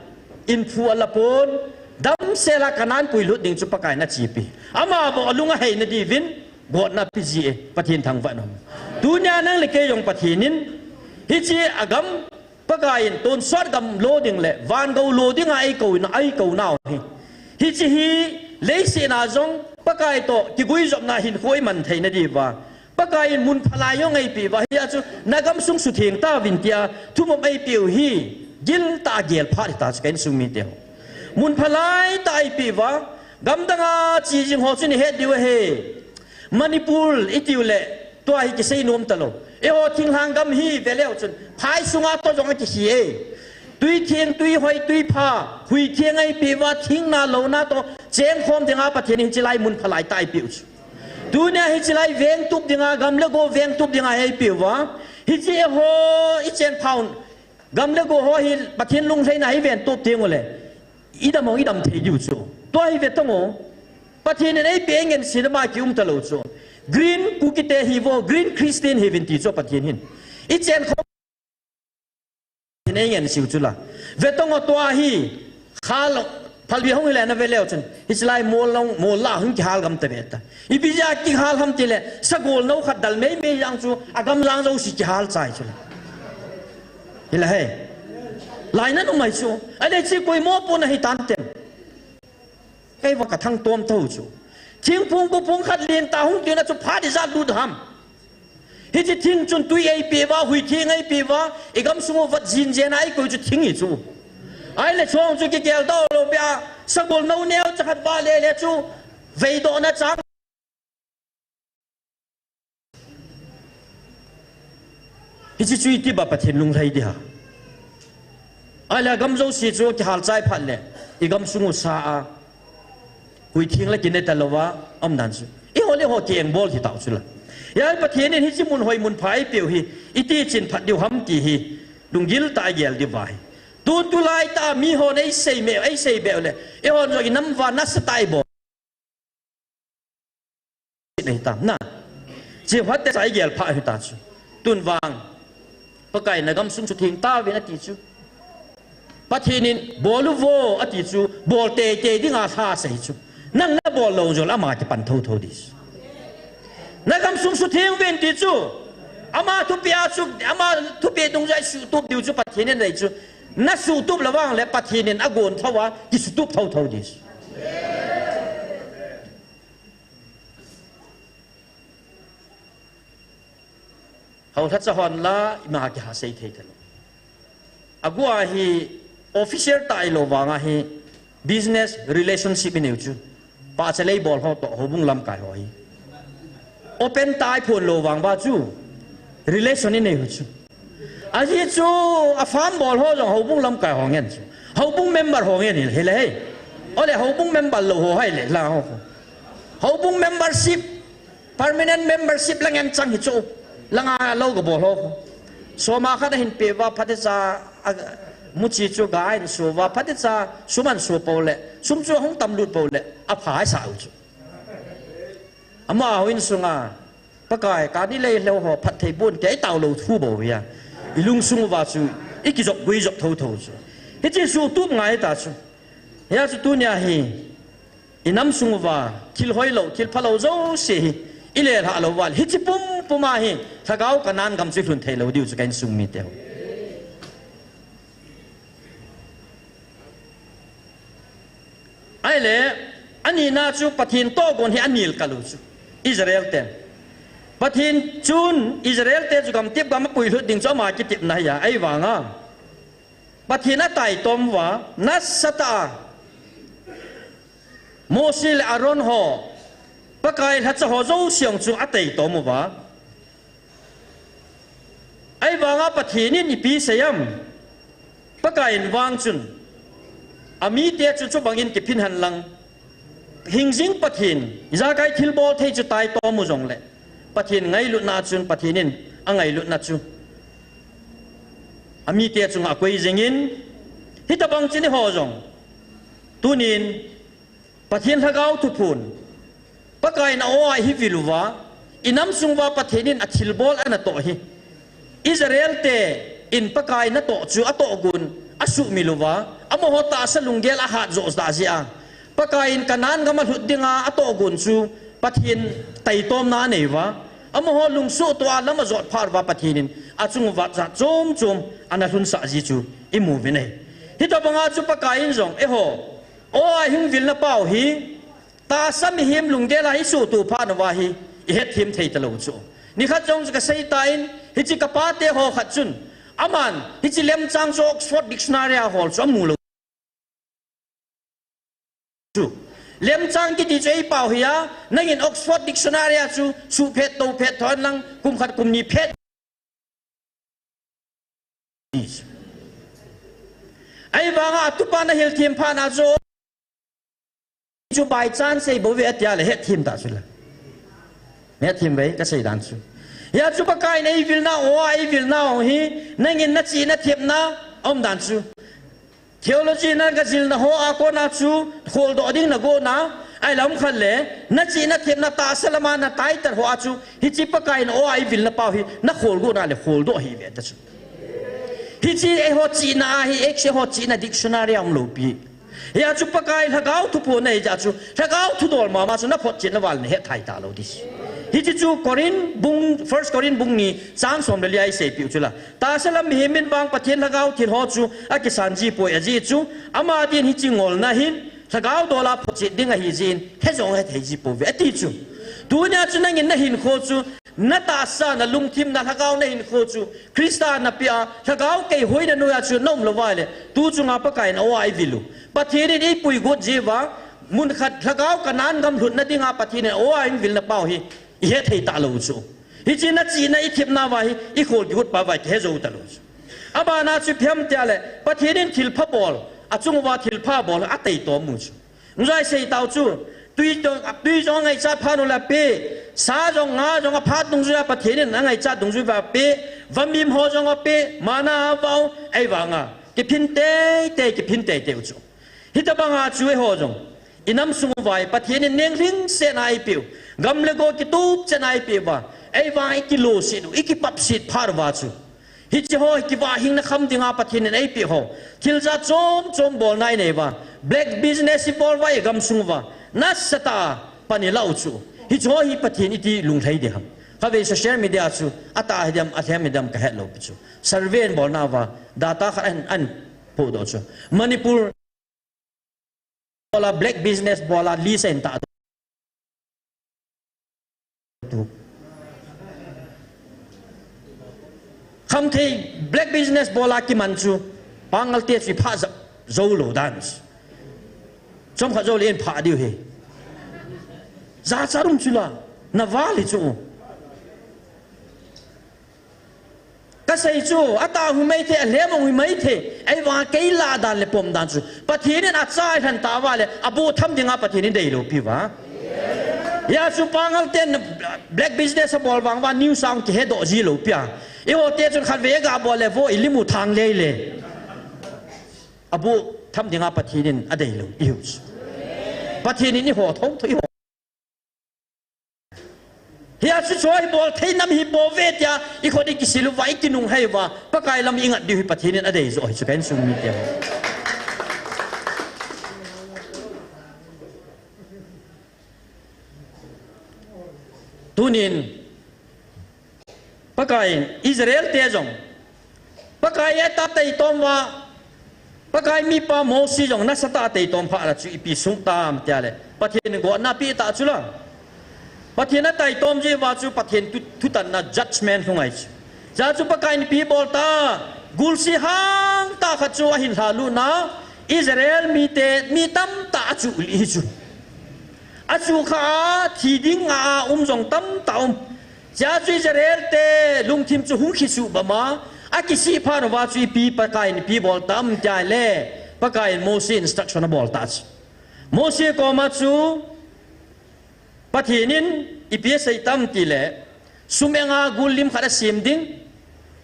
Inphu ala pon. Damsela Canaan puilut ding chu Pakaiyin achepi. Ama bou alung aheina diuvin. Gotna pi ji e, Pathen thangvah in um. Tunia nang le kei jong Pathen in, hiche a gam, Pakaiyin tonsot gam lo ding le, van gou lo dinga eikou na, eikou nau hi. Hiche hi, leiset a jong, Pakai toh, kiguijopna hinkho iman theina diuva. Pakaiyin mun phalai jong eipeh uva, hia chu, na gamsung sutheng tauvin tia, thumop eipeh u hi, giltah a gel phat hita chu ka insung mite ho. Mun phalai tah eipeh uva, gamdanga che jing ho chu nahet diu ahi. Manipur itiu le, tua hi kisei nom talou. Eiho thinglhang gam hi veleu chun, phai sunga toh jong akihi e. Tui theng, tui hoi, tui pha, hui theng eipeh uva, thingna louna toh, chengkhom dinga Pathen in hiche lai mun phalai tah eipeh u chu. Tunia hiche lai veng tup dinga, gam le go veng tup dinga eipeh uva. Hiche eiho, ichen phaun, gam le go ho hi Pathen lunglhaina hi veng tup teng ule. Idam hong idam thei diu chu. Tua hi ve tang o. Pathen in eipeh ngen sina ma kium talou chu. Green Kuki te hi vo, Green Christian hi vin ti chu Pathen hin. Ichen khom Pathen ei ngen siu chu la. Ve tong o tua hi, khal, phalbi hung hile na ve leu chun. Hichelai mol long, mol la hung kihal gam ta ve ta. Ipi jeh a kihal ham tile, sagol nou khat dal mei mei jang chu, agam jang jouse kihal chai chu la. Hila he. Lai na numei chu. Ahile chi koi mo po na hi tan tem. Kei va ka thang tom tho chu. Thingphung bu phung khat len ta hung tina chu phat ijat lut ham. Hiche thing chun tui ei pe va, hui theng ei pe va, i gamsung u vat jin jen a ei koi chu thing hi chu. Ahile chong chu kigel doh lou pia, sagol nou neo cha khat va le le chu, veidoh na chang. Hiche chu iti ba Pathen lunglhai di ha. Ahile gam jouse chu kihal chai phat le, i gamsung u sa a, hui theng la kine ta lou va, um dan chu. Eiho le eiho kieng bol hi tau chu la. Hia Pathen in hiche mun hoi mun pha ei peu hi, iti chin phat diu ham ti hi, lunggil tah a gel diu va hi. Tun tulai tah a mi hon ei sei me, ei sei be le, eiho jong i nam va nasa tah a i bol. Nei tam na. Chi phat te cha i gel pha hi ta chu. Tun vang. Pakai na gamsung chu theng ta vin ati chu. Pathen in bol u vo ati chu. Bol tei tei ding a lha sei chu. Nang na bol lou jol ama kipan tho tho di chu. Na gamsung chu theng vin ti chu. Ama thupia chu, ama thupia dung jai sutup diu chu Pathen in nei chu. Na sutup la vang le Pathen in agon tho a, kisutup tho tho di chu. Hou lha cha hon la, ima kiha sei thei thei. Agu a hi official tah i lou vang a hi business relationship i neiu chu. Pahcha lei bol ho toh, houbung lamkai ho hi. Open tah i phon lou vang va chu relation i neiu chu. Ahi chu a farm bol ho jong houbung lamkai ho ngen chu. Houbung member ho ngen hi le hei. Ole houbung member lou ho hai le la ho. Houbung membership, permanent membership la ngen chang hi chu. Langa lou ga bol ho. Soma khat a hin pe va phatecha a, muchi chu ga in su va phatecha sum an su po le. Sum chu hung tam lut po le. A pha sa u chu. Ama ho insunga, Pakai, kani lei lou ho, phatthei bon kei tao lou thu bou hia. I lungsung uva chu, i kijop gui jop tho tho chu. Hiche sutup ngai ta chu. Hia chu tunia hi, i nam sung uva, thil hoilou, thil phalou jouse hi, i lelhah lou uva le. Hiche pum pum a hi, lhagao Kanan gam chu i lhun thei lou diu chu ka insung mite ho. Ahile, anina chu Pathen tohgon hi anil kal u chu. Israel te. Pathen chun Israel te chu gamtep gam a puilut ding chu ama kitepna hi a, ahivanga. Pathen ataitom uva, nasatah a. Mose le Aaron ho, Pakai lhacha ho jouse jong chu ataitom uva. Ahivanga Pathen in ipi seiyam, Pakai in vang chun, amite chu chubangin kiphin hen lang, hingjing Pathen, ijakai thilbol thei chu taitom u jongle, Pathen ngailutna chun, Pathen in angailutna chu, amite chunga akoi jingin, hitobang chun eiho jong, tunin, Pathen lhagao thuphon, Pakai in a-o a ihivil uva, i nam sung uva Pathen in athilbol anatoh hi. Israel te in Pakai natoh chu atohgon, asumil uva, amaho tahsa lunggel ahat joh jeh a. Pakai in Kanan gam a lhut dinga atohgon chu Pathen taitomna anei uva. Amaho lungsuhtoh a lam ajot phat uva Pathen in achung uva jat chom chom ana lhunsah ji chu imu uvin ahi. Hitobanga chu Pakai in jong eiho O a hung vilna pau hi, tahsa mihem lunggel a isuhtoh phat uva hi, ihetthem thei talou chu. Nikhat jong chu kasei tan, hiche kapate ho khat chun, aman, hiche lemchang chu Oxford Dictionary a hol chu amu lou chu. Lemchang kiti chu eipao hi a, nangin Oxford Dictionary a chu, suhphet, tohphet, thon lang, kum khat, kum ni phet. Ahivanga atupa nahil them phat na chu, chu by chance sei bou ve atia le hetthem ta chu la. Hetthem ve kasei dan chu. Hia chu Pakai in eivilna, o a eivilna ong hi, nangin nachihna thepna, aum dan chu. Theology na gajilna ho a kona chu, kholdoh ding nagona, ahi lam khat le, nachihna thepna tahsa lama na title ho a chu, hiche Pakai in o a eivilna pau hi, nakholgona le kholdoh hi ve ta chu. Hiche eiho chihna ahi, eiho chihna dictionary a umlou pi. Hia chu Pakai Lhagao thu phonna hijeh chun, Lhagao thu dol mama chu naphotchetna val nahet thei talou ding. Hiche chu Corinth bung, First Corinth bung ni chang som le li a iseipeh u chu la. Tahsa lam mihem in vang Pathen Lhagao thil ho chu akisan ji poi ajeh chu, ama din hiche ngolna hin, Lhagao dol a photchet ding ahi jeh in, he jong hethei ji pouve, ati chu. Tunia chu nangin nahinkho chu, natahsa, nalungthim, nalhagao nahinkho chu, Christa napeh a, Lhagao keihoina noiya chu naum lou va le, tu chunga Pakai in aw a ivil u. Pathen in eipui got jeh uva, mun khat Lhagao Canaan gam lhutna dinga Pathen in aw a eivil na pau hi, ihe thei talou chu. Hiche nachihna ithemna uva hi, ikhol kigot pa uva kihe jou talou chu. Abana chu ipi ham tia le, Pathen in thilpha bol, achung uva thilpha bol, ateitom u chu. Ngai sei tau chu, tui jong, tui jong angaichat phat u le ape, sa jong nga jong aphat dungjuiya Pathen in angaichat dungjuiya ape, vamim ho jong ape, manna avah u, ahivanga kiphin teitei, kiphin teitei u chu. Hitobanga chu eiho jong, inam sung uva hi Pathen in neng lhingsetna eipeh u, gam le go kitup chetna eipeh uva, ahivanga ikilungset u, ikipapset phat uva chu. Hiche ho hi kivah hing na kham dinga Pathen in eipeh ho. Thil jat chom chom bolna inei uva. Black business ibol uva igamsung uva. Nasatah a pan ilah u chu. Hiche ho hi Pathen iti lunglhai ding ham. Khatvei social media chu atah hidem, alhem hidem kahet lou pi chu. Survey bolna uva. Data khat ahin, ahin podoh chu. Manipur bola, black business bola, list ahin tah tu. Khamthei black business bola kiman chu, Pangal te chu iphah jou lou dan. Chomkhat jou le iphah diu ahi. Jachat um chu la, naval hi chu. Kasei chu, atah u maithei, alhem u maithei, ahivanga kei lah dan le pom dan chu. Pathen in acha eilhen tah uva le, aboh tham dinga Pathen in deilou pi uva. Hia chu Pangal ten black business abol vang uva news a hung kihedoh ji lou pi a. Eiho te chun khatvei ga bol le vo ilim u thang lei le. Aboh tham dinga Pathen in adeilou ihiu chu. Pathen in eiho thotho eiho Hia chu choi bol thei nam hi bol ve tia, ikhut ikisil uva, ikinunghei uva, Pakai lam ingat diu hi Pathen in adei joh hi chu ka insung mite. Tunin, Pakai in Israel te jong, Pakai atah taitom uva, Pakai mipa Mosi jong nasatah a taitom phat a chu ipi sung tam tia le, Pathen in gotna apeh tah chu la. Pathen ataitom jeh uva chu Pathen thu, thutanna judgment lhung ahi chu. Hijeh chu Pakai in ipi bol ta, gulse hang tah khat chu ahin lhalut na, Israel mite, mi tamtah achuh lih hi chu. Achuh kha a, thi ding a um jong tamtah um. Hijeh chu Israel te lungthim chu hung khisuh bam a, akisih phat uva chu ipi Pakai in ipi bol tam tia le, Pakai in Mosi instruction abol tah chu. Mosi koma chu, Pathen in ipi asei tam ti le, sum enga gul lim khat asem ding,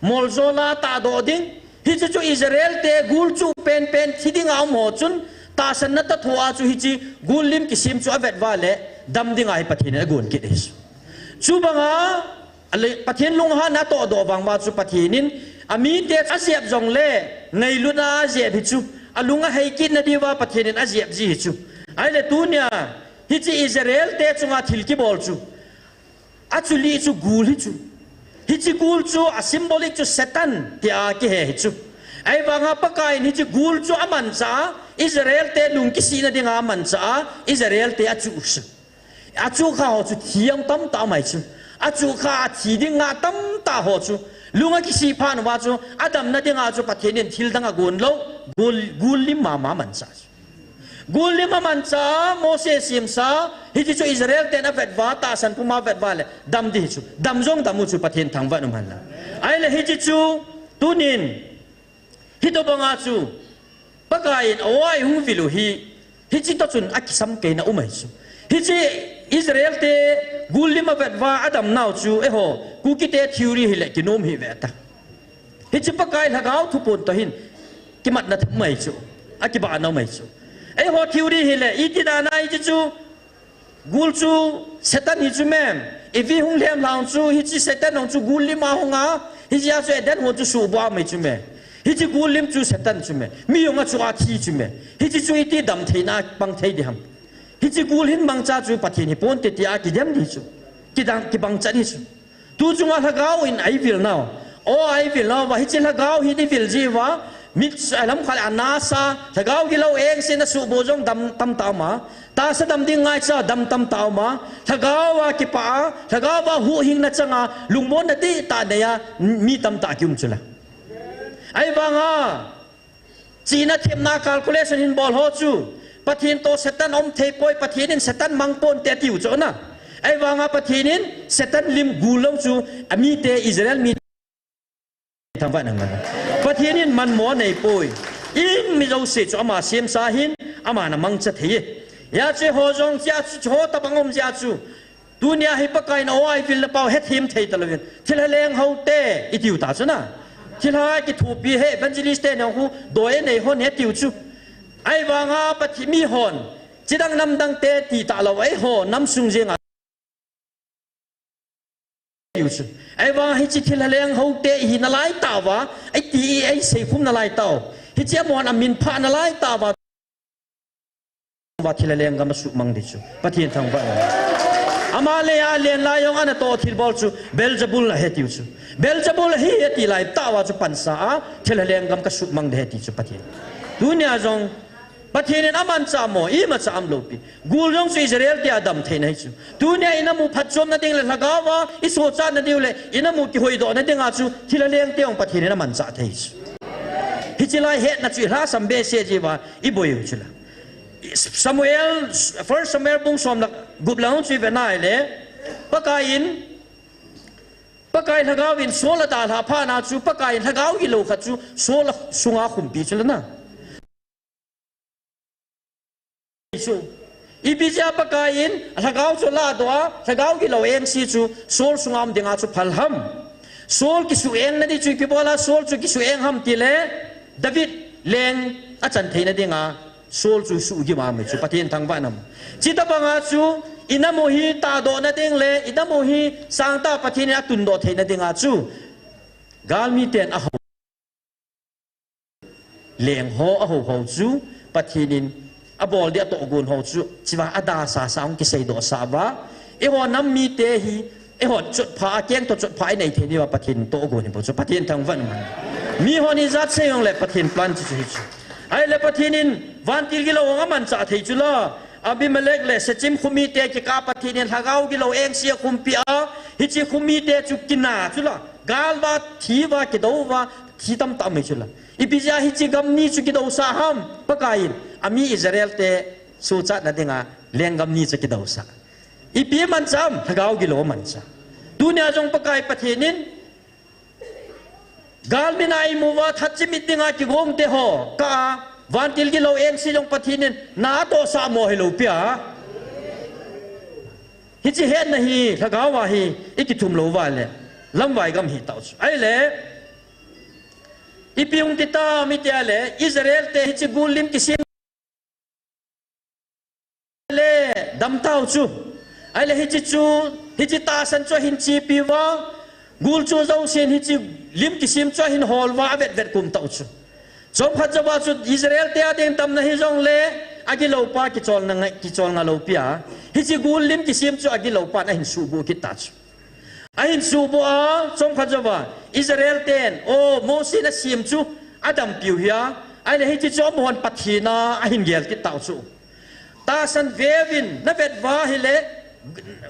moljol a tahdoh ding, hiche chu Israel te gul chuh penpen thi dinga um ho chun, tahsanna toh thoa chu hiche gul lim kisem chu avet uva le, dam dinga hi Pathen in agon kit ahi. Chubanga, ale, Pathen lunghanna atohdoh vang uva chu Pathen in, amite ajep jongle, ngailutna a ajep hi chu, alung ahei kitna diuva Pathen in ajep ji hi chu. Ahile tunia, hiche Israel te chunga thil kibol chu, achuh lih chu gul hi chu. Hiche gul chu a symbolic chu Satan tia kihe hi chu. Ahivanga Pakai in hiche gul chu amanchah a, Israel te lung kisihna dinga amanchah a, Israel te achuh chu. Achuh kha ho chu thi jong tamtah um ahi chu. Achuh kha a thi dinga tamtah ho chu. Lung akisih phat uva chu, adamna dinga chu Pathen in thil dang agon lou, gul, gul lim mama amanchah chu. Gul lim amanchah, Mosi asemsa, hiche chu Israel ten avet uva, tahsan puma avet uva le, dam ding hi chu. Dam jong dam u chu Pathen thangvah in um hen lang. Ahile hiche chu, tunin, hitobanga chu, Pakai in aw a eihung vil u hi, hiche toh chun akisamkeina um ahi chu. Hiche Israel te gul lim avet uva adamnau chu, eiho, Kuki te theory hile kinom hih ve ta. Hiche Pakai Lhagao thuphon toh hin kimatna thum ahi chu, akibahna um ahi chu. Eiho theory hile, iti dan a hiche chu, gul chu Satan hi chu me. Eve hung lhem lhon chu, hiche Satan hung chu gul lim a hung a, hijeh a chu Eden hon chu suhbua um ahi chu me. Hiche gul lim chu Satan chu me. Mi jong a chu athi chu me. Hiche chu iti damtheina pang thei ding ham. Hiche gul hin mangcha chu Pathen hi ponte tia kidem ding chu. Kidang, kibang cha ding chu. Tu chunga lhagao in eivil nau. O eivil nau va, hiche lhagao hi eivil ji va. Mit a lam khat a nasa, lhagao gilou engse na suhboh jong dam tamtah um a. Tahsa dam ding ngaicha dam tamtah um a. Lhagao a kipah a, lhagao a huhhingna chang a, lungmonna dihtah nei a, mi tamtah kium chu la. Ahivanga, chihna themna calculation hin bol ho chu, Pathen toh Satan um thei poi, Pathen in Satan mang ponte tiu chu na. Ahivanga Pathen in Satan lim gul lou chu, amite Israel mi thangvah in aman. Pathen in manmo anei poi. Imajouse chu ama semsa ahin, aman amangcha thei e. Hijeh chun ho jong jeh chu, ho tabang um jeh chu. Tunia hi Pakai in o eivil na pau hethem thei talouvin. Thilha leng houte, itiu ta chu na. Thilha kithopi hi evangelist te nang hu, doi anei hon hitiu chu. Ahivanga Pathen mi hon. Chidang namdang te ti talou, eiho, nam sung jeng a. Tiu chu. Ahivang hiche thilha leng houte ihi nalai tauva, eiti eisei khum nalai tau. Hiche amahon amin phah nalai tauva. Va thilha lenggam asuhmang ding chu. Pathen thangvah in. Ama lei a alen lai jong ana toh thilbol chu. Beelzebul ahi tiu chu. Beelzebul ahi ati lai tauva chu pansa a. Thilha lenggam kasuhmang ding ahi ti chu Pathen. Tunia jong Pathen in amanchah mo, imacha umlou pi. Gul jong chu Israel te a damtheina hi chu. Tunia inamu phatchomna ding le lhagao a, isochatna ding le, inamu kihoidohna dinga chu, thilha leng te jong Pathen in amanchah thei chu. Hiche lai hetna chu ilhasam behseh jeh uva, iboi u chu la. Samuel, First Samuel bung som le gup lang chu ive nai le, Pakai in, Pakai lhagao in Saul adalhah phat na chu, Pakai in lhagao gilou khat chu, Saul sunga khumpi chu la na. Chu. Ipi jeh a Pakai in, lhagao chu ladoh a, lhagao gilou engse chu, Saul sunga um dinga chu phal ham. Saul kisuh engna ding chu ipi bol a, Saul chu kisuh eng ham tile, David leng achan theina dinga, Saul chu suhgim a um chu, Pathen thangvah in um. Chutobanga chu, inamu hi tahdohna ding le, inamu hi sangtah Pathen in atundoh theina dinga chu, galmi ten ahou. Leng ho ahou hou chu, Pathen in abol ding atohgon ho chu, chua adasasa hung kiseidohsah uva. Eiho nam mite hi, eiho chotpha, akeng toh chotpha inei thei diuva Pathen in tohgon hi bou chu, Pathen thangvah in um. Mihon ijat sei jongle Pathen plan chu chu hi chu. Ahile Pathen in vantil gilou jong amanchah thei chu la. Abimelech le Shechem khomite kikah Pathen in lhagao gilou engse akhumpi a, hiche khomite chu kina chu la. Gal uva, thi uva, kidou uva, thi tamtah um chu la. Ipi jeh a hiche gam ni chu kidousah ham, Pakai in, ami Israel te sochatna dinga, lenggam ni chu kidousah. Ipi manchah ham, lhagao gilou manchah. Tunia jong Pakai Pathen in, galmi na imu uva, that chimit dinga kigong te ho, kah a, vantil gilou engse jong Pathen in, na atohsah mo hilou pi a. Hiche hetna hi, lhagao a hi, ikithum lou uva le, lamvai gam hi tau chu. Ahile, ipi hung ti tam iti a le, Israel te hiche gul lim kisem le, dam tau chu. Ahile hiche chu, hiche tahsan chu ahin chepi uva, gul chu jousen hiche lim kisem chu ahin hol uva, avet vet kum tau chu. Chomkhat jouva chu Israel te ading damna hijongle, agilou pa kicholna ngai, kicholna lou pi a. Hiche gul lim kisem chu agilou pan ahin suhbuh kit ta chu. Ahin suhbuh a, chomkhat jouva, Israel ten, o, Mosi in asem chu, adampiu hia, ahile hiche chu amahon Pathen a, ahin gel kit tau chu. Tahsan veuvin, navet uva ahile,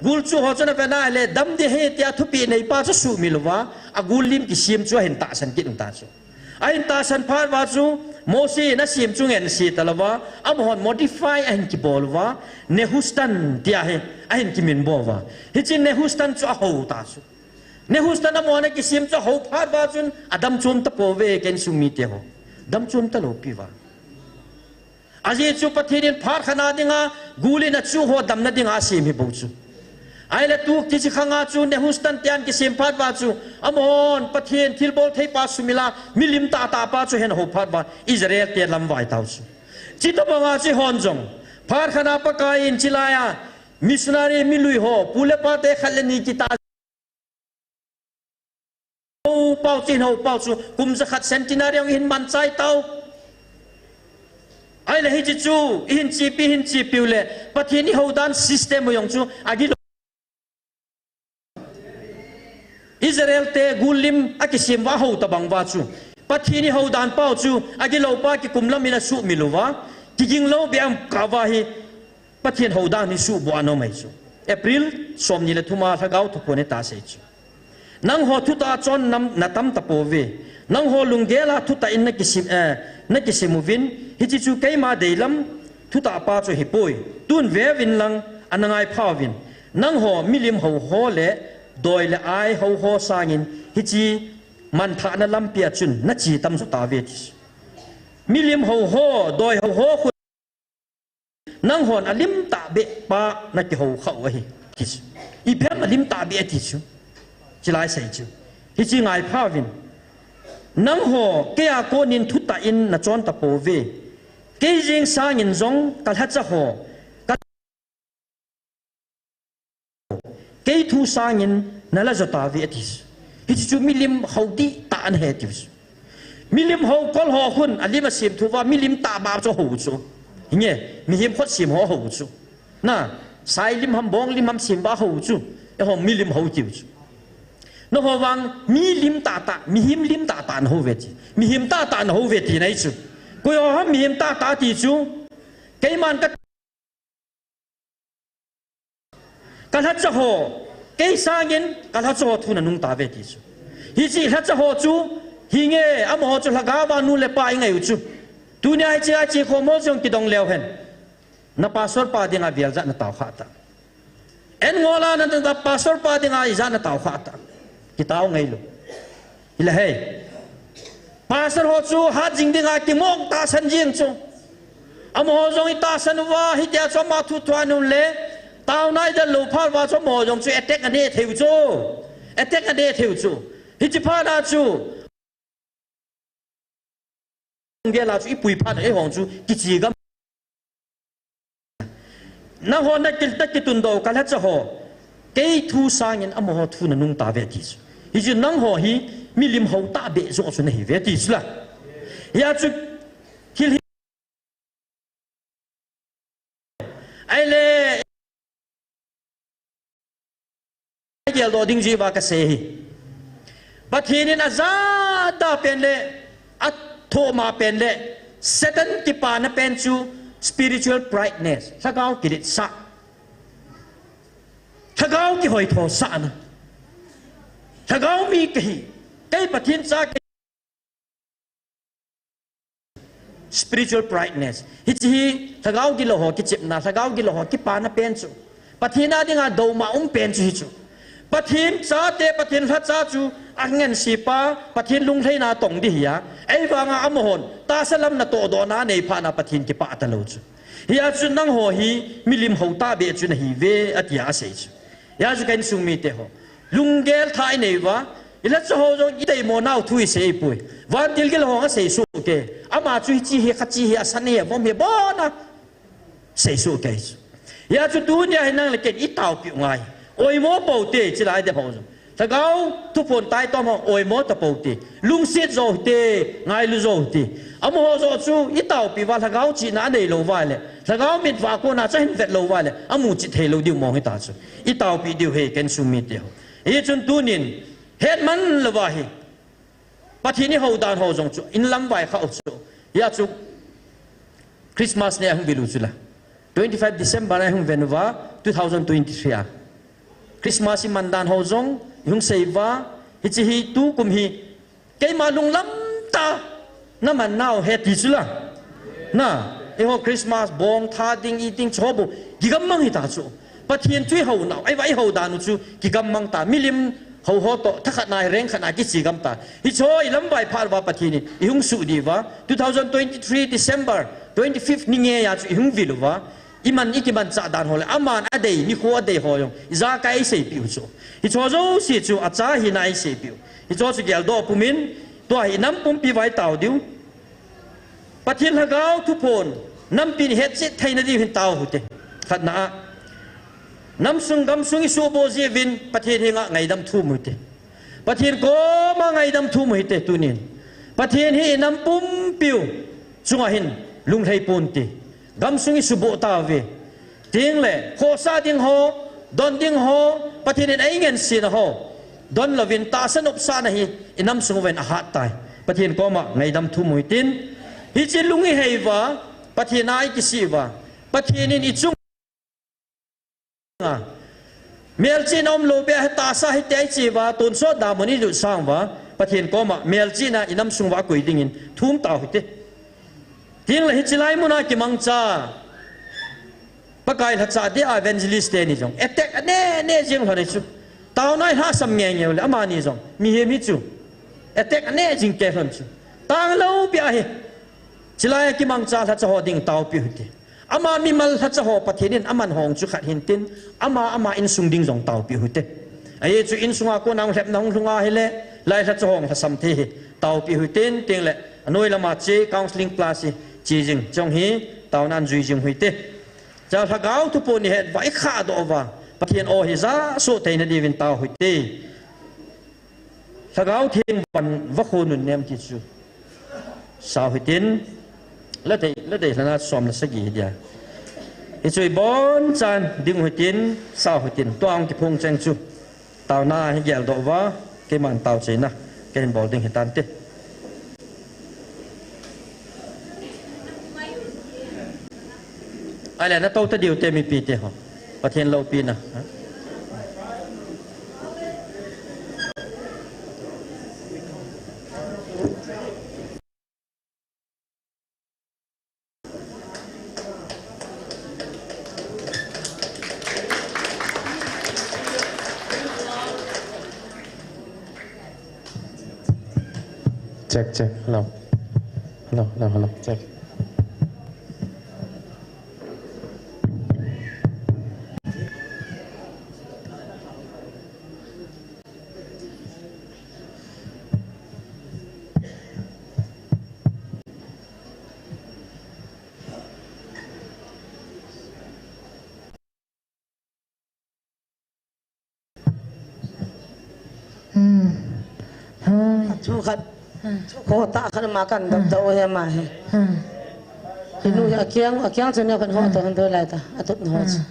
gul chu ho chu navet uva ahile, dam ding ahi tia thupeh neipa chu suhmil uva, agul lim kisem chu ahin tahsan kit u ta chu. Ahin tahsan phat uva chu, Mosi in asem chu ngense talouva, amahon modify ahin kibol uva, Nehushtan tia hi, ahin kiminvo uva. Hiche Nehushtan chu ahou ta chu. Nehushtan amahon akisem chu ahou phat uva chun, adam chom tapouve, ka insung mite ho. Dam chom talou pi uva. Ajeh chu Pathen in phat khat na dinga, gul in achuh ho damna dinga asem hi bou chu. Ahile tu kiche khanga chu Nehushtan ten kisem phat uva chu, amahon Pathen thilbol thei pa sumil a, milim tahtah pa chu ahin hou phat uva, Israel te lamvai tau chu. Chutobanga chu eihon jong, phat khat na Pakai in chulai a, missionary milui ho, pu le pa te khat le ni kitah upa Chin ho pau chu kum jakhat centenary jong ihin man chai tau. Ahile hiche chu ihin chepi, ihin chepiu le Pathen ihou dan system u jong chu agilou. Israel te gul lim akisem uva ahou tabang uva chu Pathen ihou dan pau chu agilou pa kikum lam in asuhmil uva, kiging lou beh a um kah uva hi Pathen hou dan hi suhboh a ana um ahi chu. April somni le thum a Lhagao Thuphon hitia asei chu. Nangho thutah chonna natam tapouve. Nangho lunggel a thutah in nakisim, eh, nakisim uvin, hiche chu keima deilam thutah pa chu ahipoi. Tun veuvin lang ana ngai phauvin. Nangho milim houho le doi le ai houho sangin hiche manthahna lampi a chun nache tam jo tauve ti chu. Milim houho, doi houho khu Nanghon alim tahbeh pa nakihou khah u ahi, ti chu. Ipi ham alim tahbeh ati chu. Chulai sei chu. Hiche ngai phauvin. Nangho, keia konin thutah in nachon tapouve. Kei jeng sangin jong kalhacha ho, ka Kei thu sangin nala jo tauve ati chu. Hiche chu milim hou dihtah ana hi tiu chu. Milim hou kol ho khun alim asemthu uva, milim tahbeh chu ahou chu. Hinge, mihem khut sem ho ahou chu. Na, sailim ham, bonglim ham sem uva ahou chu. Eiho milim hou tiu chu. Nangho vang milim tahtah, mihem lim tahtah nahouve ti. Mihem tahtah nahouve tina ahi chu. Koi ho ham mihem tahtah ti chu. Keiman ka Kalhacha ho, kei sangin kalhacha ho thu nanung tauve ti chu. Hiche lhacha ho chu, hinge, amaho chu lhagao a nu le pa ingai u chu. Tunia hiche a che khom ho jong kidong leu hen. Na pastor pa dinga vel ijat natao khah ta. En ngol a na, na pastor pa dinga ijat natao khah ta. Kitao ngailou. Hilai hei. Pastor ho chu hat jing dinga kimong tahsan jing chu. Amaho jong itahsan uva, hitia chu ama thu thuan u le. Taona idel lou phat uva chu amaho jong chu attack anei thei u chu. Attack anei thei u chu. Hiche phat a chu. Gel a chu ipui phat a eiho chu kiche gam. Nangho naki, nakitundoh u kalhacha ho. Kei thu sangin amaho thu nanung tauve ti chu. Hichu nangho hi milim hou tahbeh joh chu nahiuve ti chu la. Hia chu thil hi. Ahile geldoh ding jeh uva kasei hi. Pathen in ajada pen le, athoma pen le, Satan kipana pen chu spiritual prideness, lhagao kiletsah. Lhagao kihoithosahna. Lhagao mi kahi. Kei Pathen cha kahi. Spiritual prideness. Hiche hi lhagao gilou ho kichepna, lhagao gilou ho kipana pen chu. Pathen a dinga douma um pen chu hichu. Pathen chate, Pathen lhacha chu angensipa, Pathen lunglhaina tong ding hia. Ahivanga amahon tahsa lam natohdohna anei phat na Pathen kipah talou chu. Hia chu nangho hi milim hou tahbeh chu nahiuve atia asei chu. Hia chu ka insung mite ho. Lunggel thah inei uva, ilhacha ho jong iteimo nau thu isei poi. Vantil gilou ho asei soh kei. Ama chu hiche hi, khache hi, asan hi, avom hi, abona sei soh kei chu. Hia chu tunia hi nang le ken itaopiu ngai. Oimo pou te, chulai ding ho jong. Lhagao Thuphon taitom ho oimo tapou te. Lungset jou hite, ngailu jou hite. Amaho joh chu itaopi uva lhagao chihna aneilou uva le, lhagao mit vah kona chu ahin vetlou uva le, amu chih theilou diu mong hita chu. Itaopi diu ahi ka insung mite ho. Hichun tunin, hetman louva hi. Pathen ihou dan ho jong chu, inlam vai khah u chu. Hia chu Christmas ni ahung vil u chu la. Twenty-five December a ihung ven uva, two thousand twenty-three a. Christmas iman dan ho jong, ihung sei uva, hiche hi tukum hi, keima lunglam tah a naman nau ahi ti chu la. Na, eiho Christmas bong tha ding, i ding chu ho bou, kigammang hita chu. Pathen chu ihou nau, ahivang ihou dan u chu, kigammang ta, milim hou ho toh, thakhat na, reng khat na, kiche gam ta. Hichu ilam vai phat uva Pathen in, ihung suh diu va, two thousand twenty-three December twenty-fifth ni ngei a chu ihung vil uva, iman, ikimanchah dan ho le, aman adei, nikho adei ho jong, ijakai eiseipeh u chu. Hichu jouse chu, acha hina eiseipeh u. Hichu chu geldoh pumin, tua hi nam pumpi vai tao diu. Pathen Lhagao Thuphon, nampin hetchet theina diu hin tao u hite. Khatna a. Namsung gamsung isuhboh jeh uvin, Pathen henga ngaidam thum u hite. Pathen koma ngaidam thum u hite tunin. Pathen hi inam pumpiu chunga hin lunglhai ponte. Gamsung isuboh tauve. Tengle, khohsah ding ho, don ding ho, Pathen in eingensena ho don louvin tahsa nopsahna hi inam sung uvin ahat tai. Pathen koma ngaidam thum u hitin. Hiche lung ihei uva, Pathen a ikisih uva, Pathen in ichung a, melchihna umlou beh a tahsa hite ichi uva, tonsot damun ilut sang uva, Pathen koma melchihna inam sung uva akoi dingin thum tau hite. Tengle hiche lai muna kimangcha Pakai lhacha dia evangelist teni jong attack ane ne jing lhon chu. Taona ilhahsam nge nge ule amani jong mihem hi chu attack ane jing kei lhon chu. Tanglou beh ahi. Chulai a kimangcha lhacha ho ding taopeh u hite. Ama mimal lhacha ho Pathen in aman hong chu khat hintin, ama, ama insung ding jong taopeh u hite. Ajeh chu insunga kona hung lhepna hung lhunga hile, lai lhacha ho lhasam thei hi taopeh u hitin, tengle anoi lama che counseling class hi che jing jong hi taona in jui jing u hite. Cha lhagao thupon ihet uva, ikhahdoh uva, Pathen o hi jasoh theina diuvin tao u hite. Lhagao Theng van vakhonun nem ti chu. Sao hitin, ladei, ladei lhana som le sagi hi dia. Hichu ibonchan ding u hitin, sao hitin, tua hung kiphong cheng chu. Taona hi geldoh uva, keiman taochaina kahin bol ding hitante. Ahile natou tadiu te mipite ho. Pathen loupina. Ha? Check, check. Hello. Hello, hello, hello. Check. Hmm. Hoi. Thu khat. Hmm. Thu kho tah khat ma kan dap dau he ma he. Hmm. Hinu hi akiang, akiang chu ne kan ho to han doi lai ta. Atup na ho chu. Hmm.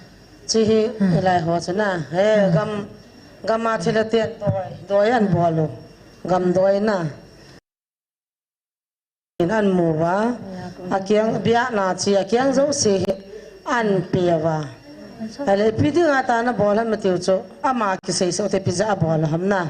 Chi hi lai ho chu na. He, hmm, gam, gam a thil a ten doi, doi an bol u. Gam doi na. In an mu uva, akiang biahna chi, akiang jouse hi an pe uva. Ahile ipi dinga tah na bol ham tiu chu, ama kisei sou te ipi jeh a bol ham na.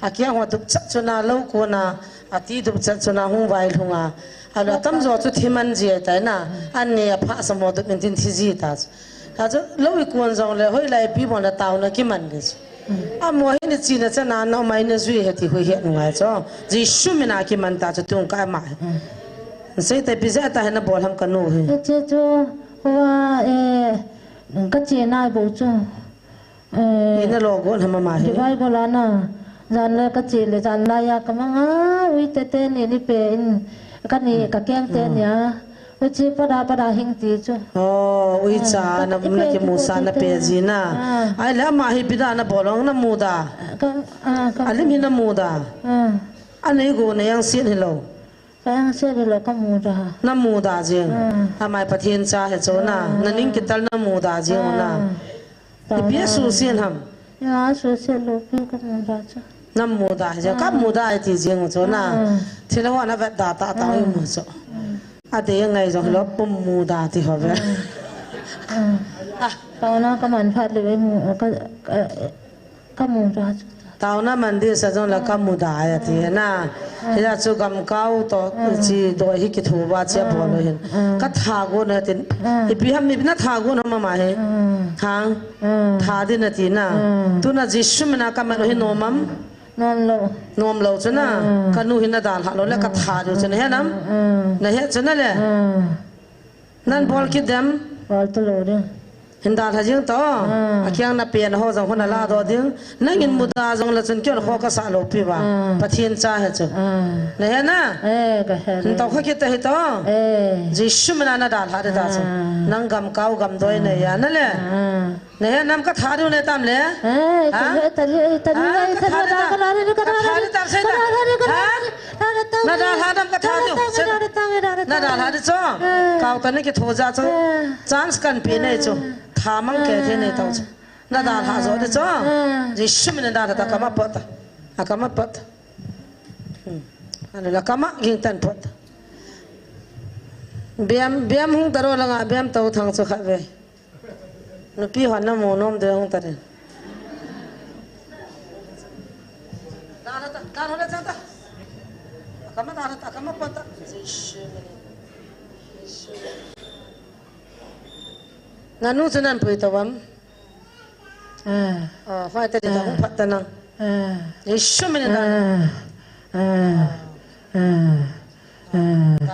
Akiang ho dupchat chu na, lou kona, ati dupchat chu na, hung vailhung a. Ahile atamjo chu thi man ji ahitai na, an neh a phah sa mo dup in tin thi ji ta chu. Achu lou ikon jongle, hoilai ipi bol na taona kiman le chu. Hmm. Amaho hi na china chana na um a ina jui he ti hui het ngai chu. Jesu mina kiman ta chu tung ka ama. Hmm. Sei te ipi jeh a tah hi na bol ham ka nu hi. Hiche chu, hua, eh, ka che nai bou chu. Eh, ina lo gon ham ama hi. Dubai bol a na. Jan le ka che le jan lai a ka mang a, ui te teni ni pe in. Ka ni, hmm, ka keng teni a. Uicha pada pada hing ti chu. Oh, uicha, ah, na, ipe na kimusa na pe ji na. Ah. Ahile ama hi ipi dia na bol u na muda. Ka, ah, ka. Alim hi na muda. Ah. Anei go na jeng set hilou. Ka jeng set hilou ka muda. Na muda jeng. Ah. Amai Pathen cha he chu na. Ah. Na ning kitel na muda jeng na. Ah. Ipi a suhset ham? Ina suhset lou pi ka muda chu. Na muda, ja ka muda ti jeng u chu na. Hmm. Thil ho na vet da ta ta, hmm, mu chu. Hmm. Adei ngai jong lou pum muda ti ho ve. Hmm. Hmm. Ah. Taona ka man phat le mu ka, ka, ka muda chu. Taona man ding sa jong la ka muda a ti na. Hmm. Hia chu gam kau to, hmm, chi doi hi kitho va chi a bol u hin. Hmm. Ka tha go na tin. Hmm. Ipi ham ipi na tha go na mama he. Hmm. Hang. Hmm. Tha ding na ti na. Hmm. Tuna Jesu mina ka man u hi nom am? Nom lou. Nom lou chu na. Hmm. Ka nu hi na dalha lou le ka tha diu chu na he nam? Hmm. Na he chu na le. Hmm. Nan bol kit dem? Bol ta lou ding. Hin dalha jing to. Ah. Akiang na pen ho jong hon ala do ding. Nangin muda jong la chun keiho kasa lou pi ba. Ah. Pathen cha he chu. Ah. Na he na? Eh, ka he. Hin to kha kit ta hi to. Eh. Jesu mina na dalha de ta chu. Ah. Nang gam kau gam doi na ya na le. Ah. Na he nam ka tha diu ne tam le. Eh, ha? Tali, tali, tali, ah, ka tha diu, ka tha diu, ka tha diu, ka tha diu, ka tha diu, ka tha diu. Ha? Na dalha dam ka tha diu. Na dalha diu chu. Kau ta ni kitho ja chu. Chance kan pe nei chu. Tha mang ke the nei tau chu. Na dalha jo diu chu. Jesu mina dalha ta kama pot ta. A kama pot. Hmm. Anu la kama ging tan pot. Biam, biam hung taro langa biam to thang chu khat ve. Nupi hon na mu nom de hung ta den. Dalha ta, dalha le chang ta. Kama dalha ta, kama pot ta. Nanu chu nan pui to bam. Ah. Ah, fai ta di ta hung phat ta nang. Ah. Jesu mina dalha. Ah. Ah. Ah. Ah.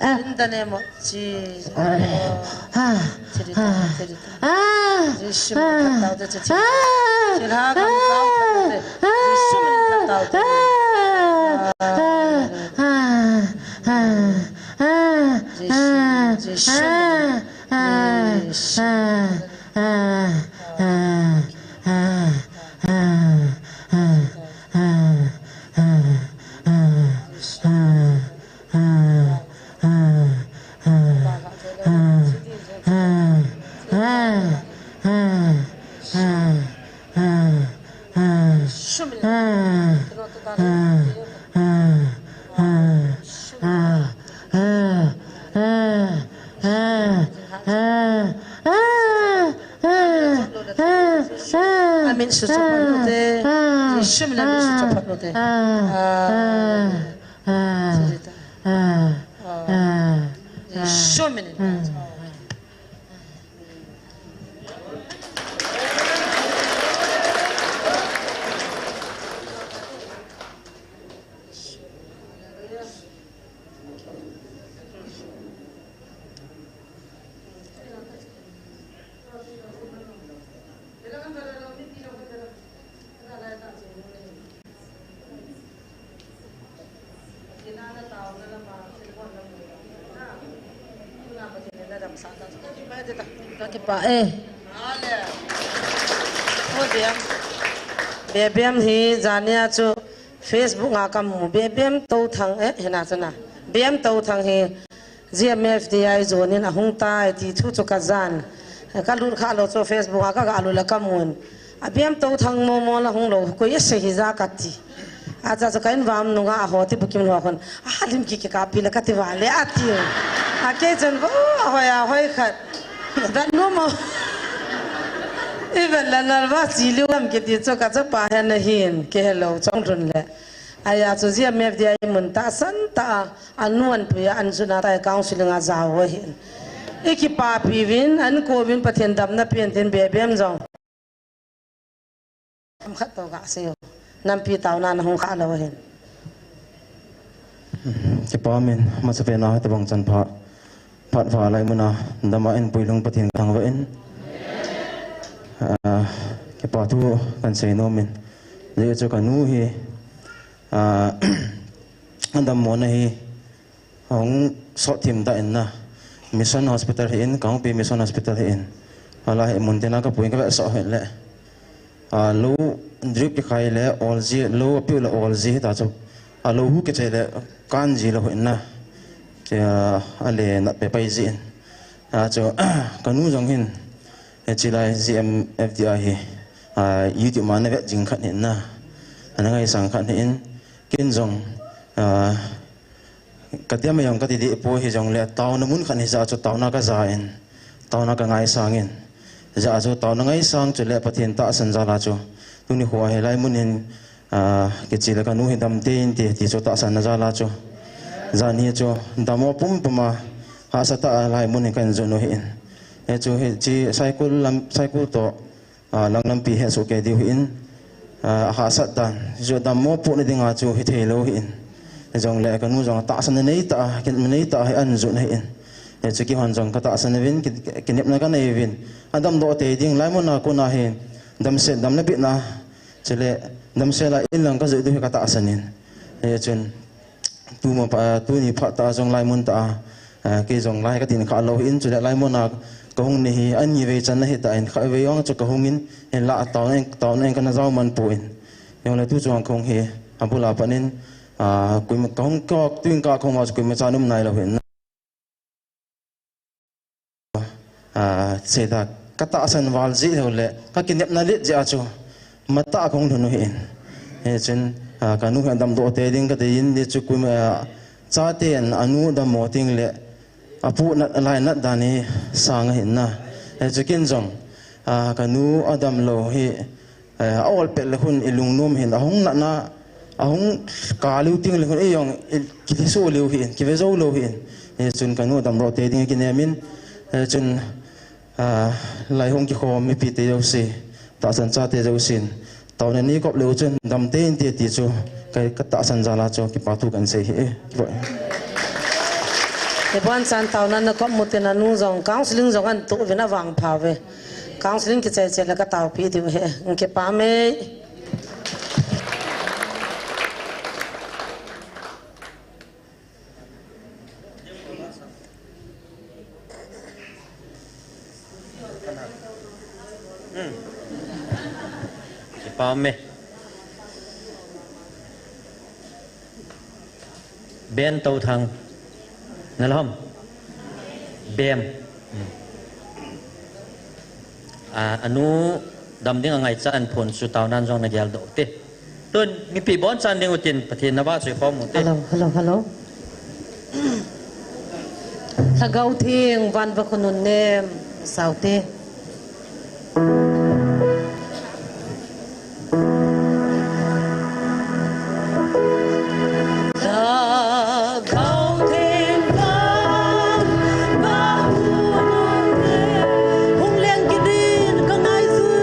In the name of Jesus. Chiri ta, chiri ta. Jesu min in phat tau te, chiri. Chilha gam kau te. Jesu min in phat tau te. Jesu, Jesu, Jesu. Amen. Su chaphat nu te. Jesu min amen. Su chaphat nu te. Ah. Jesu min. Ka kipah e. Hallelujah. Bebem hi jania chu Facebook a kamu, Bebem Touthang, eh, hina chana. Bebem Touthang hi G M F D I jonin ahung tai ti thu chu kajan. Kalut kha lou chu Facebook a kaga lut le kamun. A Bebem Touthang momo la hung lou, koi ase hija kati. Acha chu ka in vam nunga aho ti bukim lou khun. A lim ki ki kapi le kati vale ati. A kei chun vo, ahoi ahoi khat. Vet nom o. I vet le nervous chi liu lam kiti chu ka chapa hi ana hin, kihe lou chong lhun le. Ahi a chu G M F D I mun tahsan tah a, anu an pui a, an jun a tai counseling a jao ahin. I kipapi uvin, an kou uvin Pathen damna pen tin Bebem jong. Khat to ga sei o. Nampi taona na hung kha lou hin. Kipa min, masapen a tabang chan pha. Phat va lai muna dama in puilung Pathen ka thangvah in. Ah, kipa thu kan sei nom in. Jeh chu ka nu hi, ah, dammo na hi. Hung sot thim ta in na. Mission Hospital hi in, Kangpokpi Mission Hospital hi in. Ala hi mun tina ka pui ka vetsah hi le. A, lou drip kikhai le ol ji, lou apiu le ol ji ta chu. A, lou hu kichai le kan ji lou hi na. Che, a, ale nat pe pai ji in. A, chu, ka nu jong hin. E, chilai G M F D I hi. A, YouTube ma na vet jing khat hin na. Ana ngaisang khat hin. Ken jong. A, Ka diam a jong ka ti deh poi hijongle, taona mun khat hija chu taona ka ja in. taona ka ngaisang in. Hijeh a chu taona ngaisang chule Pathen tahsan jal a chu tuni kho a hilai mun hin, ah, kicheh le kanu hi dam tei inte ti chu tahsanna jal a chu. Jan hi chu dammo pumpum a hahsa tah a hilai mun hin kahin jot u ahin. Hichu hiche Saikul lam, Saikul toh, ah, lang lampi hesoh kei diu ahin. Ah, ahahsat dan, hichu dammo pohna dinga chu hithei lou ahin. Hijongle kanu jong tahsanna neitah a, kinepna neitah a hi ahin jot ahin. Hichu keihon jong katahsan uvin, ki, kinepna kanei uvin. Adamdoh tei ding, hilai mun a kona hi damsel, damna bitna, chule damsel a in lang kajot diu hi katahsan in. Hichun tuma pha, tuni phat tah a jong hilai mun tah a, ah, kei jong lai katin kha lou ahin, chule hilai mun a kahung ni hi ani vei channa ahitan, khatvei vang chu kahung in, hinlah taona in, taona in kana jao man poi. Hijongle tu chung kahung hi, abul a pat in, ah, koima kahung, ka, tuin ka kahung a chu koima cha um nailou ahin. Ah, seida katahsan val jeh uleh, kakinepna let jeh a chu, matah a kahung lhun u ahin. Hichun, ah, kanu hi adamdoh tei ding kadei in, hichu koima, ah, chaten anu dammo teng le, apu nat, alainat dan hi sang ahin na. Hichu ken jong, ah, kanu adam lou hi, eh, a-ol pet le khun ilungnom ahin, ahung natna, ahung kah leu teng le khun eijong, i, kilhiso leu ahin, kive jou lou ahin. Hichun kanu damdoh tei ding kinem in, hichun, ah, lai hung kikhom mipite jouse, tahsan chate jousen, taona nei kop leu chun dam tei inte ti chu, ka, katahsan jal a chu kipa thu kahin sei ahi. Kipah e. Ibon chan taona nakop mu tin anu jong, counseling jong ahin toh uvin avangpha uve. Counseling kichai chai le kataopi diu ahi. Kipah e. Hmm. Kipah e. Ben Touthang. Nalhom. Bem. Hmm. Ah, anu dam ding angaichat in phone chu taonan jong nageldoh te. Tun, mipi bonchan ding utin, Pathen navahchoi khom ute. Hello, hello, hello. Lhagao Theng, van va khonun nem, saute. Lhagao Theng, van va khonun nem, hung leng kit in ka ngaijui.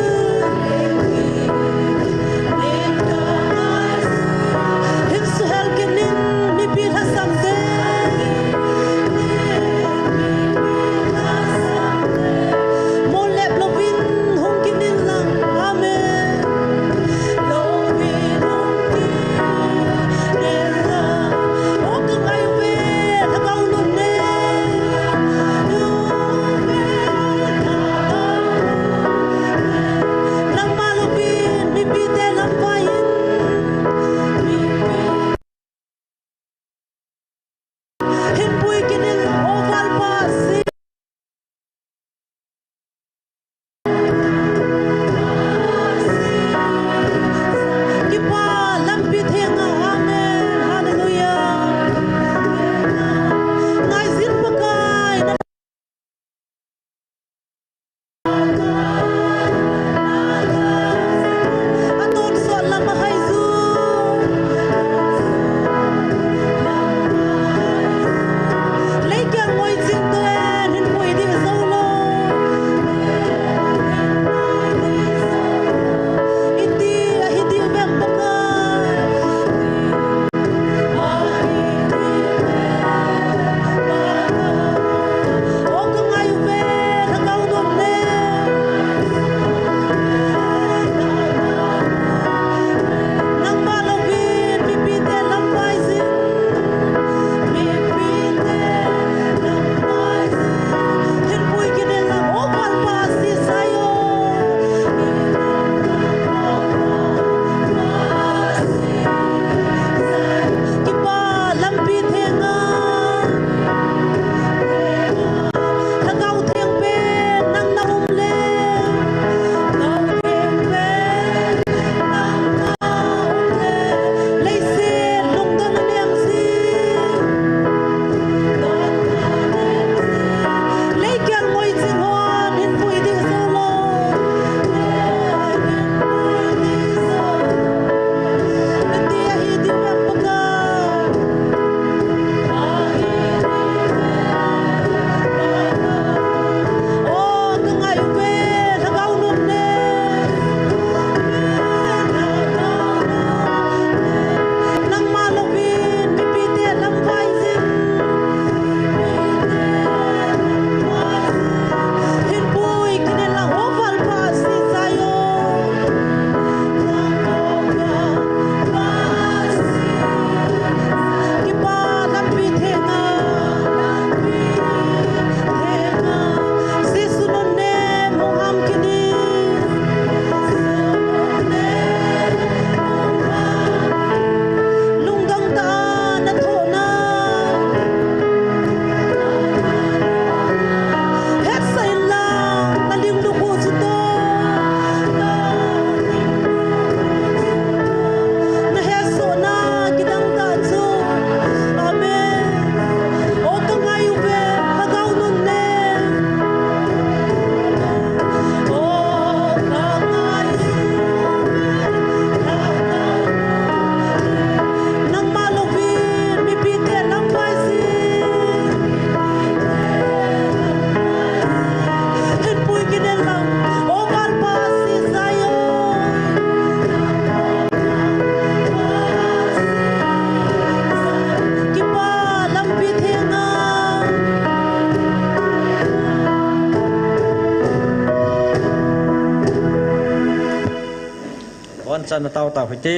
Chan na tao tao hite.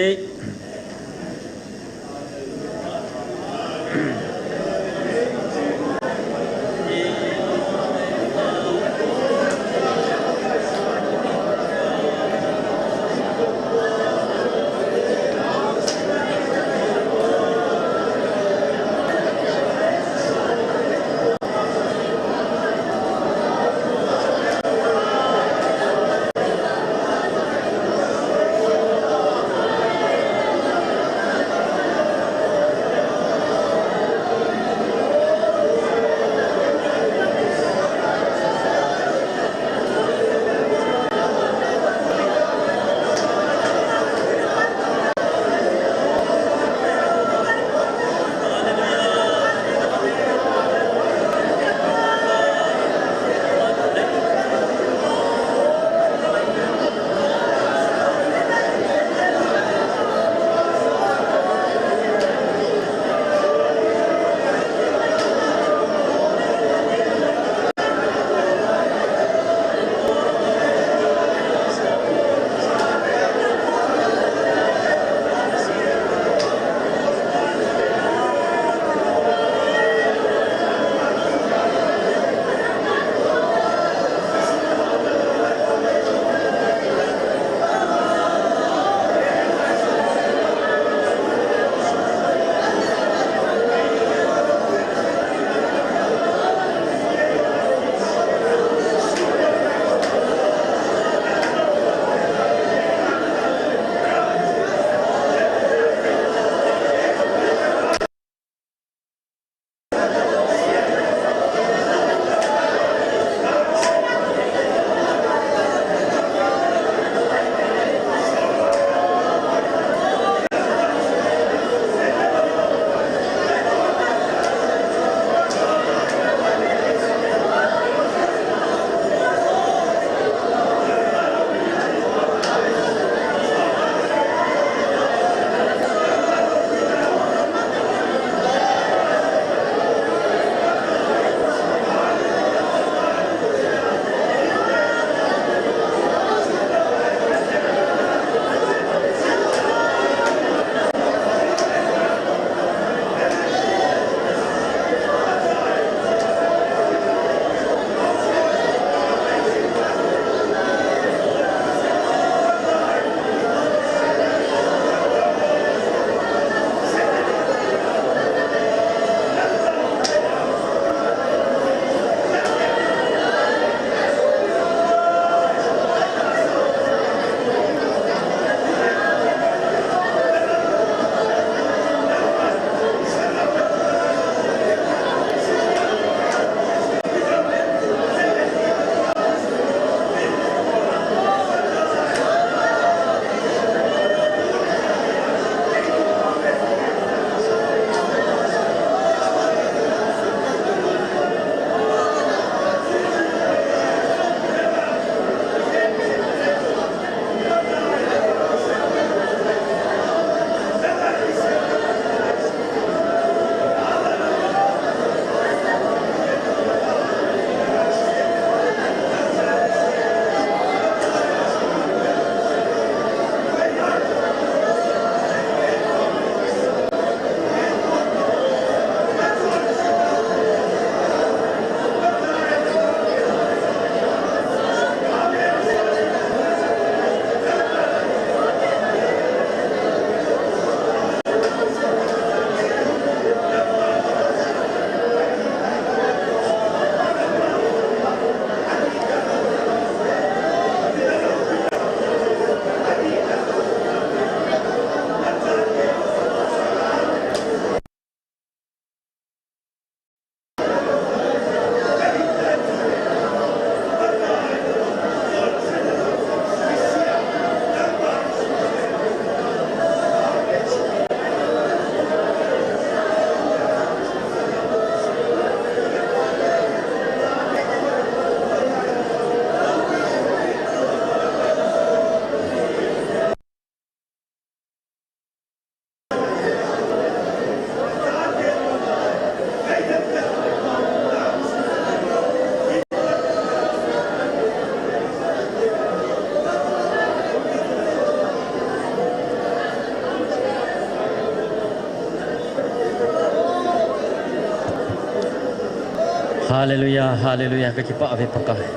Hallelujah, hallelujah, ka kipah ve Pakai.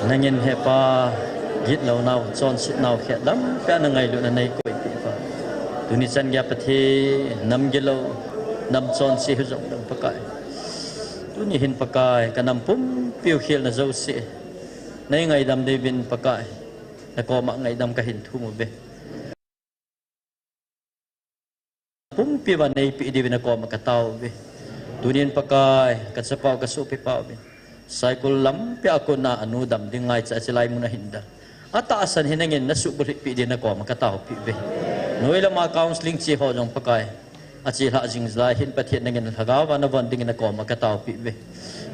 Nangin hepa, gitlou nau, chonset nau, khet lam, pia na ngailutna nei koi pi pa. Tuni chan gei a Pathen, nam gilou, nam chonse hiu jong dang Pakai. Tuni hin Pakai, ka nam pumpiu khelna jouse. Nei ngaidam diuvin Pakai. Na koma ngaidam ka hin thum uve. Pumpi va nei pe diuvin na koma ka tao uve. Tunin Pakai, ka chapau ka sopi pau uve. Saikul lampi a kona anu dam ding ngaicha a chilai mun a hin dal. Atahsan hin nangin na subulhit pe diuvin na koma ka tao pi uve. Noi lama counseling che ho jong Pakai. Ache lha jing lai hin Pathen nangin lhagao va na von dingin na koma ka tao pi uve.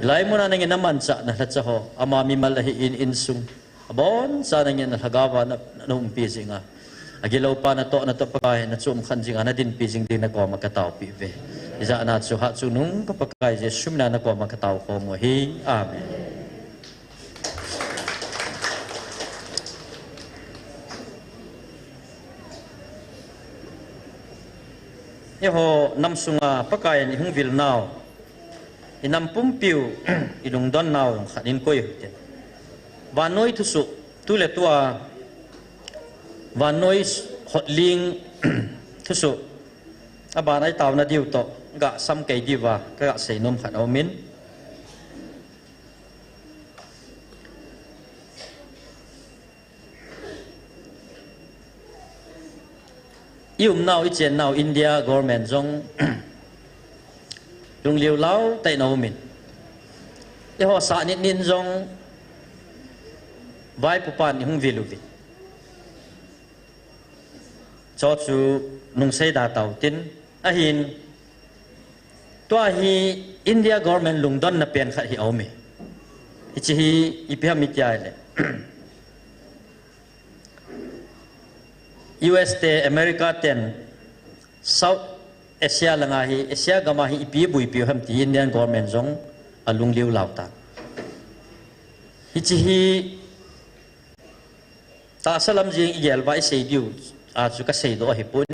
Lai mun a nangin na manchah na lhacha ho. Ama mimal ahi in insung. Abon cha nangin na lhagao va na, na umpi jing a. Agilou pa na toh, na toh Pakai, na chom khen jing a, na dinpi jing diuvin na koma ka tao pi uve. Ijat na chu hachungnung ka Pakai Jesu mina na koma ka tao khom u ahi. Amen. Eiho nam sunga Pakai in i hung vil nau. I nam pumpiu, i lungdon nau jong khat in koi u hite. Vannoi thusoh, tu le tua, vannoi hotling thusoh, aban a i taona diu toh, ga sam kei diuva, ka ga sei nom khat aumin. I umnau, i chennau, India government jong lungliu lau tah in aumin. Eiho sah nit nin jong vaipopan i hung vil uvin. Chu chu nung sei da tau tin, ahin, tua hi India government lungdonna pen khat hi aume. Hiche hi ipi ham itia le. U S te, America ten, South Asia langa hi, Asia gama hi ipi buipiu ham ti Indian government jong alungliu lau ta. Hiche hi tahsa lam jeng i gel uva i sei diu a chu ka seidoh ahipon.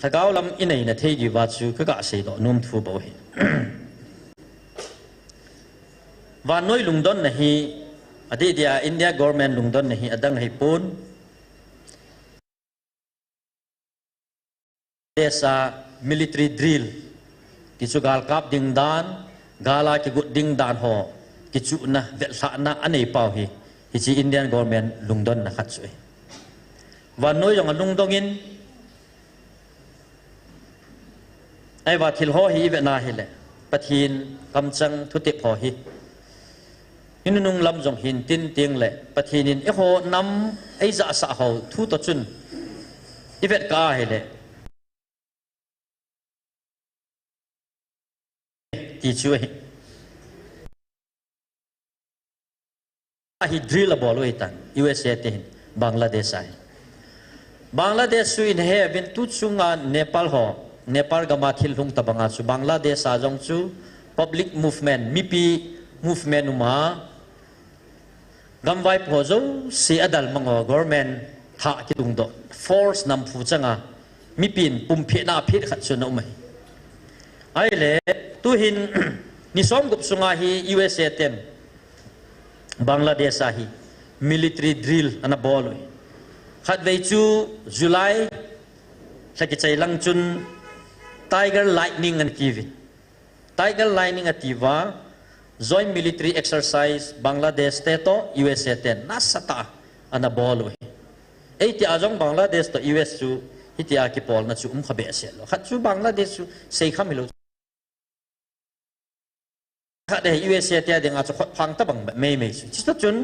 Lhagao lam i neina thei diuva chu ka ga seidoh nom thu bou ahi. Vannoi lungdonna hi, adeh dia India government lungdonna hi adang ahipon. Desh a military drill, ti chu gal kap ding dan, gal a kigot ding dan ho, kichuhna, vetlhahna anei pau hi, hiche Indian government lungdonna khat chu ahi. Vannoi jong alungdong in, ahivang thil ho hi i vetna hile, Pathen kamchang thutep ho hi. I nunung lam jong hin tin teng le, Pathen in eiho nam ei jahsah ho thu toh chun i vet kah a hile, ti chu ahi. Ahi drill abol u ahitan, U S A te hin, Bangladesh a hin. Bangladesh chu in he uvin tu chunga Nepal ho, Nepal gam a thil hung tabang a chu Bangladesh a jong chu public movement, mipi movement um a, gamvaipo jouse adalmang u, government thah kitungdoh, force namphu chang a, mipin pumphehna aphet khat chu ana um ahi. Ahile, tu hin, ni som gup sunga hi U S A ten, Bangladesh a hi military drill ana bol u ahi. Khatvei chu July lha kichai lang chun Tiger Lightning ana tiuvin. Tiger Lightning atiuva, joint military exercise Bangladesh te toh U S A ten nasatah a ana bol u ahi. Eiti a jong Bangladesh toh U S chu hitia kipolna chu um kha behseh lou. Khat chu Bangladesh chu seikham hilou. Khat le U S A te dinga chu khotphang tabang meimei chu. Chuti chun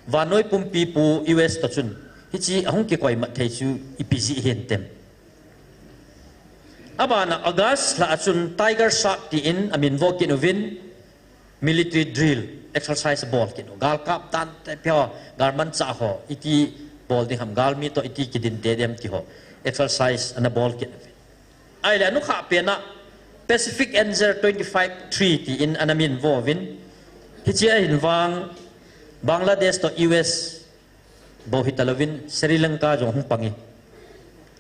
vannoi pumpi pu U S toh chun hiche ahung kikoi mat thei chu ipi jeh hintem. Abana August lha a chun Tiger Shark tin amin vo kit uvin military drill exercise bol kit u. Gal kap dan te pia, gal manchah ho, iti bol ding ham, galmi toh iti kidin te dem ti ho exercise ana bol kit uvin. Ahile anukhah pen a Pacific Angel twenty-five three tin ana min vo uvin. Hiche ahin vang Bangladesh toh U S bou hitalouvin Sri Lanka jong hung pang in.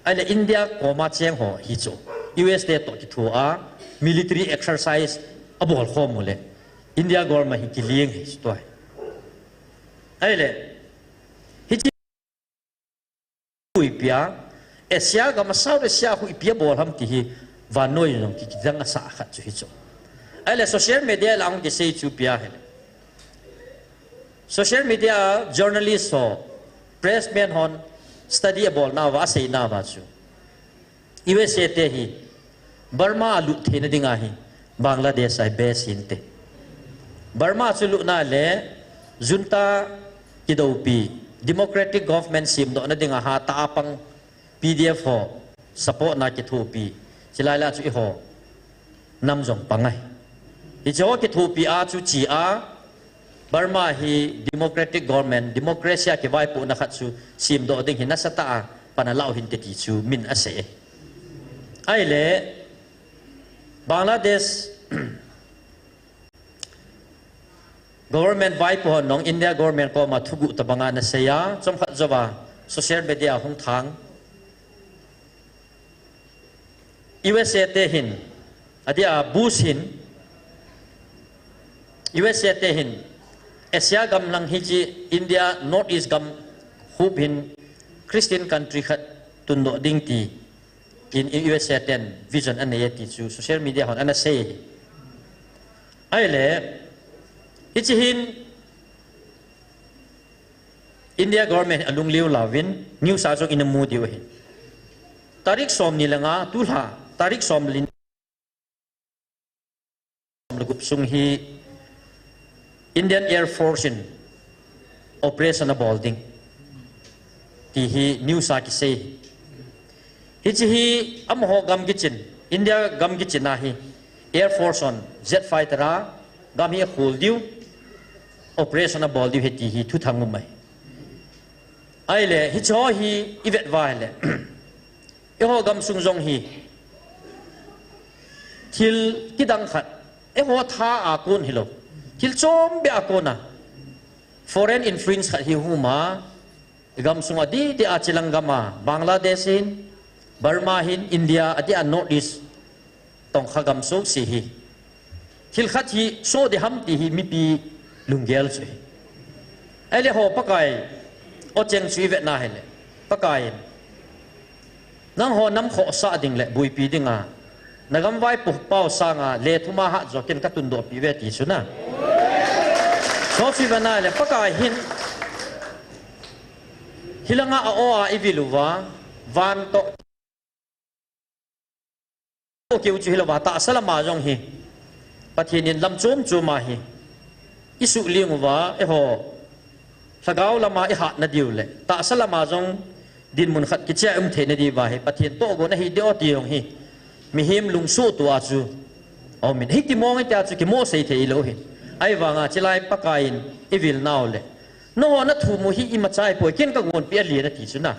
Ahile India koma cheng ho hi chu. U S te toh kitho a military exercise abol khom u le India government hi kiling hi tua. Ahile, hiche hu ipi a, Asia gam a South Asia hu ipi abol ham ti hi vannoi jong ki, kidang asa khat chu hichu. Ahile social media la hung kisei chu ipi a hile, social media journalist ho, pressman hon study abolna uva, aseina uva chu U S A te hi Burma a lut theina dinga hi Bangladesh a hi best hinte. Burma chu lutna le junta kidoupi democratic government semdohna dinga hatah a pang P D F ho support na kithopi. Chulai lah chu eiho nam jong pang ahi. Hiche ho kithopi a chu chi a Burma hi democratic government, democracy a kivaipohna khat chu semdoh ding hi nasatah a pan alah u hinte ti chu min asei e. Ahile, Bangladesh government vaipo hon jong India government koma thuguh tobanga ana sei a, chomkhat jouva social media hung thang. U S A te hin, adeh a Bush hin, U S A te hin, Asia gam lang hiche India North East gam huop hin Christian country khat tundoh ding ti in, in U S A ten vision anei e ti chu social media hon ana sei. Ahile, hiche hin India government alungliu lauvin, news a jong ina mu diu ahi. Tarik somni le nga, tulha, tarik somni le gup sung hi Indian Air Force in operation abol ding ti hi news a kisei. Hiche hi amaho gam kichin, India gam kichin a hi Air Force hon jet fighter a gam hi akhol diu, operation abol diu ahi ti hi thuthang um ahi. Ahile, hiche ho hi ivet uva ahile, eiho gamsung jong hi thil kidang khat, eiho tha a kon hilou, thil chom beh a kon a foreign influence khat hi hung um a, gamsung a didi a chilang gam a, Bangladesh hin, Burma hin, India, adeh a North East, tongkha gam soh si hi. Thil khat hi soh ding ham ti hi mipi lunggel chu ahi. Ahile ho Pakai, o cheng chu ivet na hile, Pakai in nangho nam khohsah ding le buipi dinga, nagam vaipo pao sanga le thum a hat jo ken katundoh pi ve ti chu na. Soh chu ivet na hile, Pakai hin, hilanga a-o a ivil uva, van toh keu chu hilouva, tahsa lama jong hi Pathen in lam chom chom a hi isuh ling uva, eiho lhagao lama ihatna diu le tahsa lama jong dinmun khat kichai um theina diuva hi Pathen tohgon ahi diu ti jong hi mihem lungsuh tua chu aumin, hi kimong tia chu kimo sei thei lou hi. Ahivanga chulai Pakai in ivil nau le Nangho nathum u hi imacha ahipoi, ken kagonpi alen ati chu na.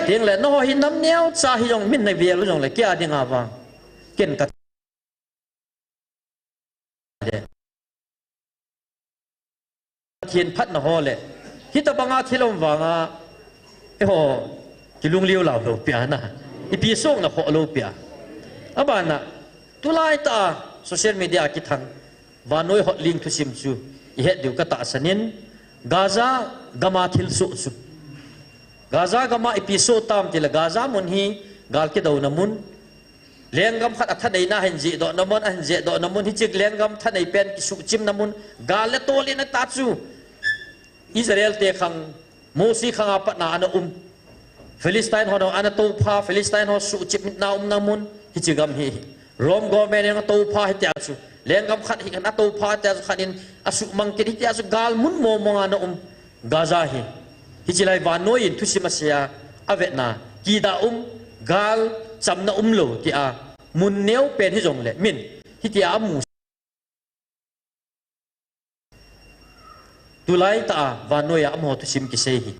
Tengle nangho hi nam neocha hijong min navel u jongle kei a dinga vang ken ka Pathen phatna ho le hitobanga thil um vanga eiho kilungliu lau lou pia na. Ipi song na kho lou pia. Abana tulai ta social media kithang vannoi hotling thusim chu ihet diu katahsan in, Gaza gama thilsoh chu. Gaza gama ipi soh tam tile Gaza mun hi gal kidouna mun. Lenggam khat athaneina ahin jihdohna mun, ahin jihdohna mun, hiche lenggam thanei pen kisuhchimna mun, gal le tol in ata chu. Israel te khang, Mosi khang a patna ana um. Philistine ho ana toupha, Philistine ho suhchimna umna mun, hiche gam hi. Rome government in atoupha hitia chu. Lenggam khat hi ana toupha tia chu khat in asuhmang kit hitia chu gal mun mong mong ana um. Gaza hi. Hiche lai vannoi in thusim asei a, avetna, kidah um, gal chamna umlou tia, mun neo pen hijongle, min, hitia amu. Tulai ta a, vannoi a amaho thusim kisei hi.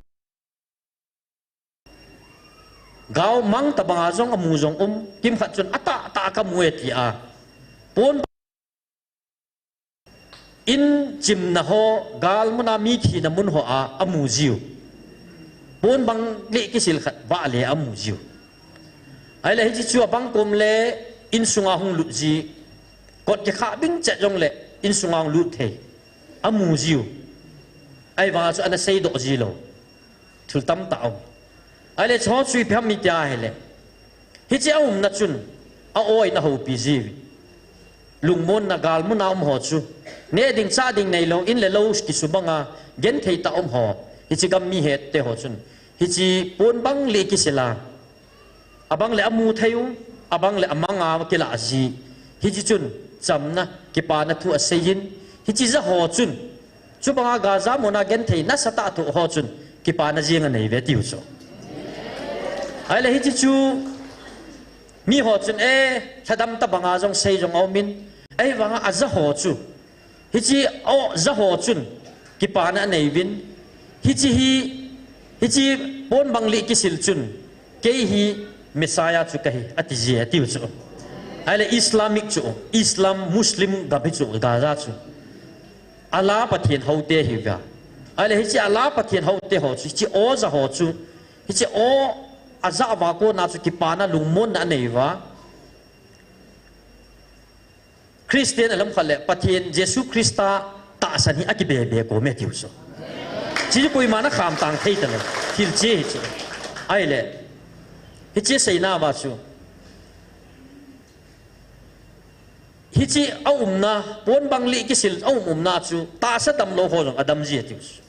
Gal mang tabanga jong amu jong um, kimkhat chun atah tah kamu e tia. Pon in chimna ho, gal muna mi thina mun ho a, amu jiu. Pon bang le kisil khat, vah le amu jiu. Ahile hiche chu abang kom le insunga hung lut ji. Kot kikha bing chet jongle insunga hung lut thei. Amu jiu. Ahivanga chu ana seidoh ji lou. Thil tamtah um. Ahile chu chu ipi ham iti ahile, hiche aumna chun a-o in ahoupi jiuvin. Lungmonna galmuna um ho chu, neh ding chah ding neilou, in le lou kisubanga genthei tah um ho, hiche gam mi hette ho chun, hiche pon bang lih kisil a, abang le amu thei u, abang le amanga kilah ji. Hiche chun chamna, kipana thu aseiyin, hiche ja ho chun, chubanga Gaza muna genthei nasatah thoh ho chun kipana jeng anei uve tiu chu. Ahile hiche chu mi ho chun, e, lhadam tobanga jong sei jong aumin, ahivanga aja ho chu, hiche a-o ja ho chun kipana anei uvin, hiche hi, hiche pon bang lih kisil chun, kei hi Messiah chu kahi, ati ji atiu chu. Ahile Islamic chu, Islam, Muslim gam hi chu, Gaza chu, Allah Pathen houte ahiuve. Ahile hiche Allah Pathen houte ho chu, hiche o ja ho chu, hiche o aja uva kona chu kipana lungmonna anei uva. Christian alam khat le Pathen Jesu Christa tahsan hi akibebe kome tiu chu. Hiche koiman akham tang thei talou. Thil che hi chu. Ahile, hiche seina uva chu, hiche aumna, pon bang lih kisil aum umna chu, tahsa damlou ho jong adam ji atiu chu.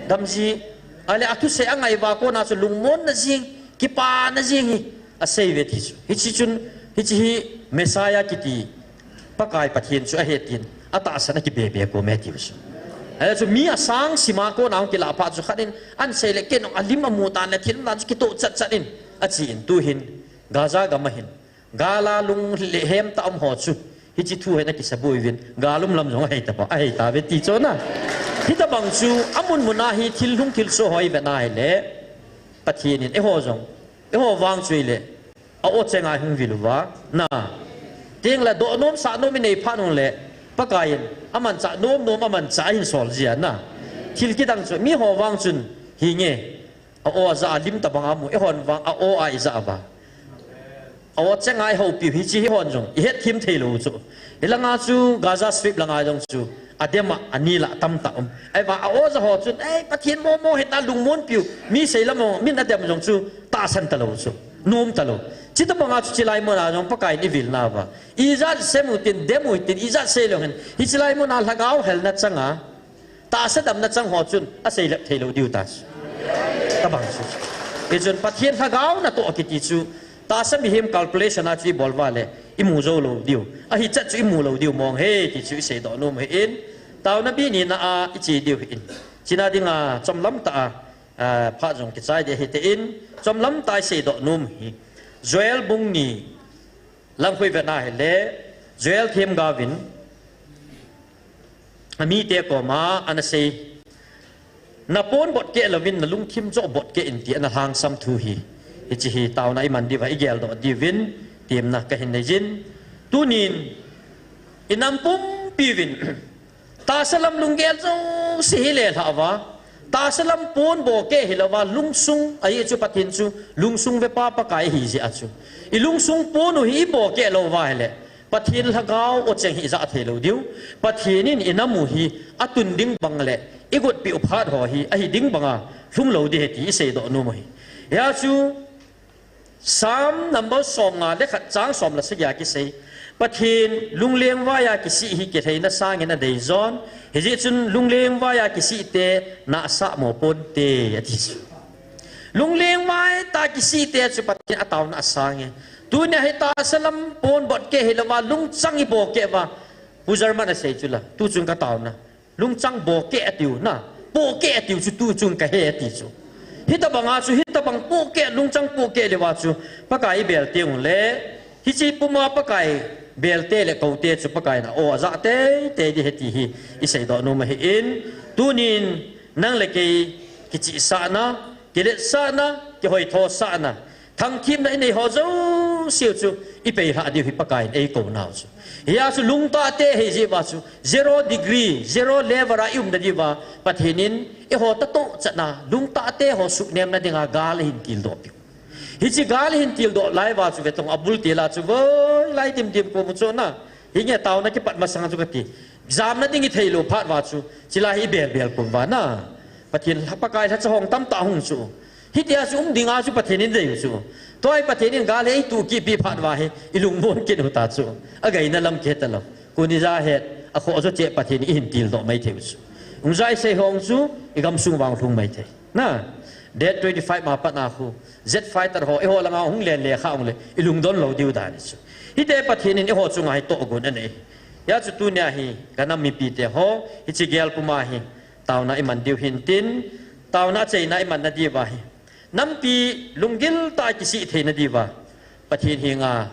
Dam ji, ahile athusei angai uva kona chu lungmonna jeng, kipana jeng hi asei uve ti chu. Hiche chun, hiche hi Messiah kiti Pakai Pathen chu ahi tin, atahsan akibebe kome tiu chu. Ahile chu mi asang sima kona hung kilah phat chu khat in, ahin sei le kei jong alim amu tan le thil um dan chu kitoh chat chat in, achen tuhin, Gaza gam ahin, gal a lunghem tah um ho chu, hiche thu hin akisaboi uvin, gal um lam jong ahei tauve, ahei tauve ti chu na. Hitobang chu, amun muna hi thil hung thilsoh ho ivet na hile, Pathen in eiho jong, eiho vang chu hile, a-o chenga hung vil uva, na. Tengle doh nom sah nom inei phat uleh, Pakai in, amanchah nom nom, amanchah ahin sol jia na. Thil kidang chu, mi ho vang chun, hinge, a-o aja a lim tobanga mu, eihon vang a-o a ija uva, a-o chenga ihoupiu hiche hi eihon jong ihetthem theilou chu. Hilanga chu Gaza Strip langa jong chu, adem a, anil a tamtah um. Ahivang a-o ja ho chun, ei, Pathen momo hita lungmonpiu, mi seilam ho, min adem jong chu tahsan talou chu, nom talou. Chutobanga chu chulai muna jong Pakai in ivil nauva, ijat sem utin, dem utin, ijat seilou hen, hiche lai muna lhagao helna changa, tahsa damna chang ho chun aseilep theilou diu ta chu. Tobang chu, hichun Pathen lhagao natoh kiti chu, tahsa mihem calculation a chu ibol uva le imu joulou diu, ahichat chu imu lou diu mong ahi ti chu iseidoh nom ahin, taona bi nina a iche diu ahin, chuna dinga chomlam tah a, a, phat jong kichai ding ahitan, chomlam tah a iseidoh nom ahi. Joel bung ni lang khu ivet na hile, Joel themgaovin amite koma anasei, napon botkeh louvin nalungthim joh botkeh in ti ana lhangsam thu hi. Hiche hi taona iman diuva igeldoh diuvin temna kahin neijin. Tunin inam pumpiuvin tahsa lam lunggel jouse hi lelhah uva, tahsa lam pon bohkeh hilouva, lungsung ahi chu Pathen chu, lungsung vepa Pakai ahi jeh a chu, ilungsung pon u hi ibohkeh louva hile, Pathen lhagao o cheng hi ijah theilou diu, Pathen in inam u hi atun ding bang le igotpi u phat ho hi ahi ding banga lhumlou ding ahi ti iseidoh nom u ahi. Hia chu Psalm number somnga le khat chang som le sagi a kisei, Pathen lunglengvai a kisih hi kilheina sangin adeijon, hijeh chun lunglengvai a kisihte nahsah mo ponte ati chu. Lunglengvai tah a kisihte chu Pathen ataona asange. Tunia hi tahsa lam pon botkeh hilouva lungchang ibohkeh uva, Pu German asei chula, tuchung kataona, lungchang bohkeh atiu na, pohkeh atiu chu tuchung kahe ati chu. Hitobanga chu, hitobang pohkeh, lungchang pohkeh leuva chu Pakai ibel tengule, hiche puma Pakai belte le koute chu Pakaiyin a-o ajah teitei ding ahi ti hi iseidoh nom ahin, tunin nang le kei kichihsahna, kiletsahna, kihoithosahna, thangthimna inei ho jouseu chu ipeilhah diu hi Pakaiyin eikou nau chu. Hia chu lungtahte ahijeh uva chu zero degree, zero level a iumna diuva Pathen in eiho tatoh chatna, lungtahte ho suhnemna dinga gal ahin kildohpiu. Hiche gal hin tildoh lai uva chu ve tong, abul til a chu voi lai dimdim ko mu chu na. Hinge taona kipat masang chu kati. Jamna ding ithei lou phat uva chu, chule hi belbel ko uva na. Pathen, Pakai lhacha hong tamtah hung chu. Hitia chu um dinga chu Pathen in dei u chu. Tua hi Pathen in gal hi eituh kit pi phat uva hi, ilungmon kit u ta chu. Againa lam kei talou. Kuni ja het, akhoh jo cheh Pathen in eihin tildoh mai thei u chu. Hung ja isei hong chu, igamsung vang lhung mai thei. Na, date twenty-five ma pat na khu, jet fighter ho, eiho langa hung len le kha hung le, ilungdon lou diu dan chu. Hiti Pathen in eiho chunga hi tohgon anei. Hijeh chun tunia hi, kanam mipite ho, hiche gel puma hi, taona iman diu hintin, taona acheina iman nadiuva hi. Nampi lunggil tah a kisih theina diuva. Pathen henga,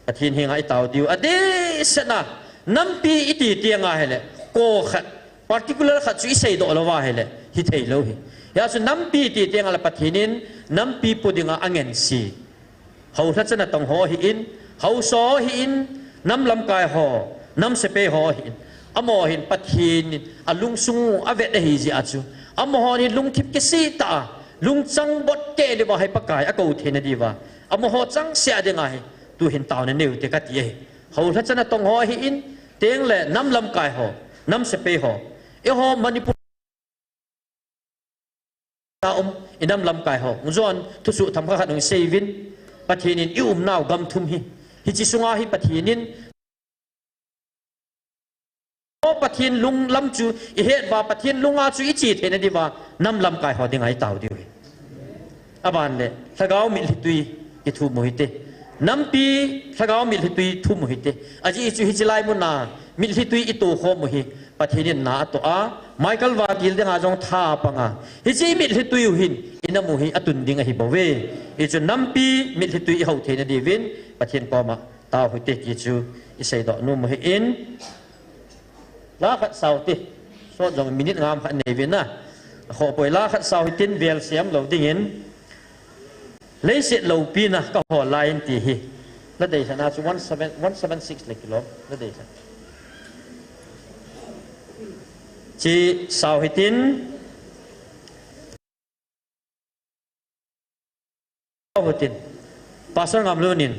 Pathen henga itao diu. Adehset a, nampi iti tianga hile, ko khat, particular khat chu iseidoh louva hile, hithei lou hi. Hijeh chun nampi iti tianga le Pathen in, nampi po dinga angense. Hou lhacha natong ho ahin, haosa ho ahin, nam lamkai ho, nam sepai ho ahin. Amaho hin Pathen in alungsung u avet ahi jeh a chu. Amaho hin lungthim kisih tah a, lungchang bot keh diuva hi Pakai akou theina diuva. Amaho changseh a dinga hi, tuhin taona neiu te kati ahi. Hou lhacha natong ho ahin, tengle nam lamkai ho, nam sepai ho. Eiho Manipur a um, inam lamkai ho. Hung jon, thusoh themkhat khat hung seiuvin. Pathen in iumnau gam thum hi. Hiche sunga hi Pathen in O Pathen lung lam chu ihet uva, Pathen lunga chu iche theina diuva, nam lamkai ho dinga itao diu ahi. Aban le, lhagao mitlhi tui kithum u hite. Nampi lhagao mitlhi tui thum u hite. Ajeh chu hiche lai muna mitlhi tui ito khom u hi Pathen in na atoh a, Michael Vagil dinga jong tha apang a. Hiche mitlhi tui u hin inam u hi atun ding ahi bouve. Hichu nampi mitlhi tui ihou theina diuvin Pathen koma tao hite ti chu iseidoh nom u ahin. La khat sao te. Sot jong minute ngam khat nei uvin na. Khoh poi, la khat sao hitin vel siam lou dingin. Leiset loupina kahol lai in ti hi. La deisah na chu one seven, one seven six le kilom. La deisah. Chi sao hitin. Hutin, Pastor Ngamlun in,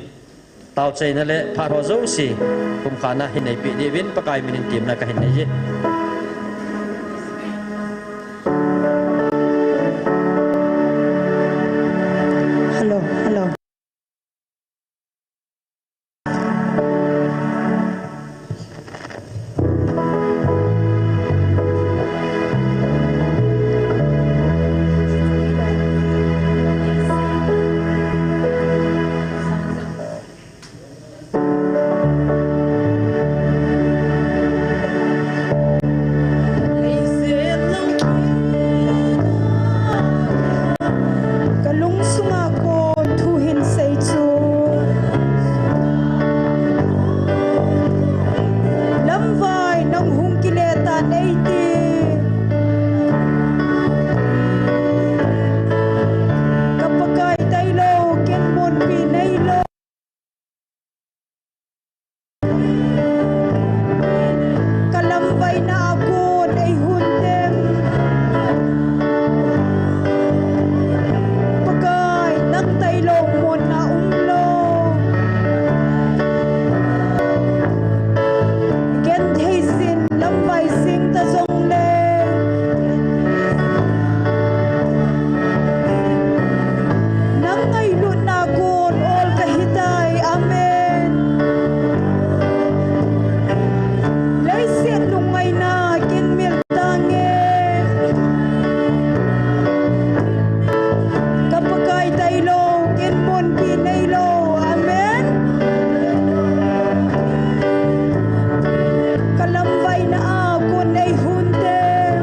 taochaina le phat ho jouse, pumkhatna hin neipeh diuvin, Pakai min in temna kahin nei e. Hello, hello. Ka lungsunga kon thu hin sei chu. Lamvai nang hung kile tan eiti. Ka Pakai tailou, ken monpi neilou. Ka lamvaina a kon ei hun tem. Pakai, nang tailou monna umlou. Genthei jin lamvai jing ta jongle. Nang ngailutna kon ol kahitai. Amen. Leiset lungngaina kinmil tange. Ka Pakai tailou, ken monpi neilou. Amen. Ka lamvaina a kon ei hun tem.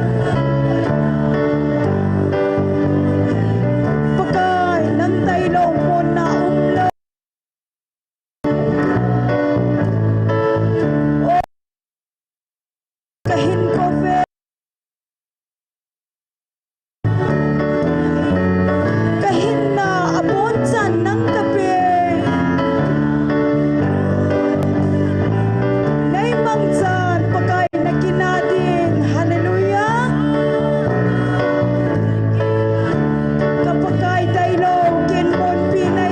Pakai, nang tailou monna umlou. Ka hin kove. Ka hinna abonchan nang kape. Neimangchan Pakai nakinah din. Hallelujah. Ka Pakai tailou, ken monpi nei.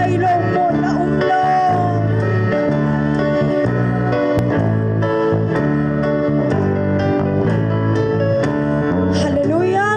Hei lo mo na um lo. Hallelujah.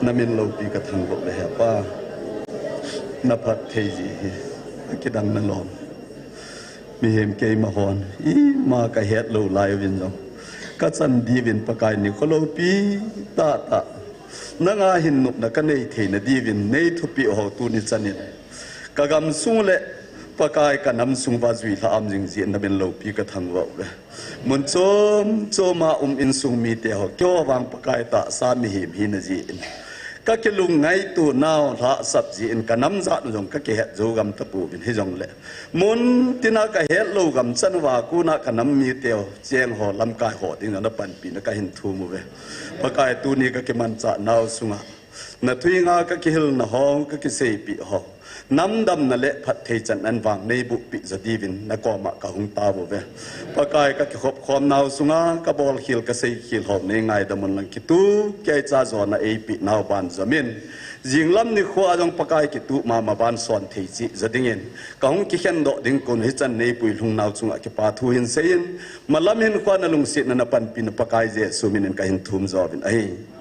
Namin loupi kathangvah uve hepa. Naphatthei jeh hi akidang nalom. Mihem keima hon ima kahetlou lai uvin jong, kachan diuvin Pakai nikho loupi tahtah nanga hin nopna kanei theina diuvin neithupeh ho tuni chanin kagamsung le Pakai kanamsung uva juilhah aum jing jeh in namin loupi kathangvah uve. Mun chom choma um insung miteho, keiho vang Pakai tahsa mihem hina jeh in kakilung ngaito nau lhahsap jeh in kanam jat u jong kakihet jou gam tapouvin, hijongle mun tina kahetlou gamchan uva kona kanam miteho chengho lamkaiho dinga napanpina kahin thum uve. Pakai tuni kakimanchah nau sunga nathunga kakihilna ho, kakiseipeh ho, namdamna le phatthei channa vang neibohpeh jo diuvin nakoma kahung taouve. Pakai kakikhopkhom nau sunga kabolkhel kaseikhel ho neingaidam un lang, kitup keicha jona eipeh nau ban jomin, jinglam nikhoa jong Pakai kitup mama ban son thei cheh jo dingin kahung kikhendoh ding kon hichan neipui lhung nau chunga kipa thu hin seiyin, malam hinkhoa nalungsetna napanpina Pakai Jesu minin kahin thum jouvin ahi.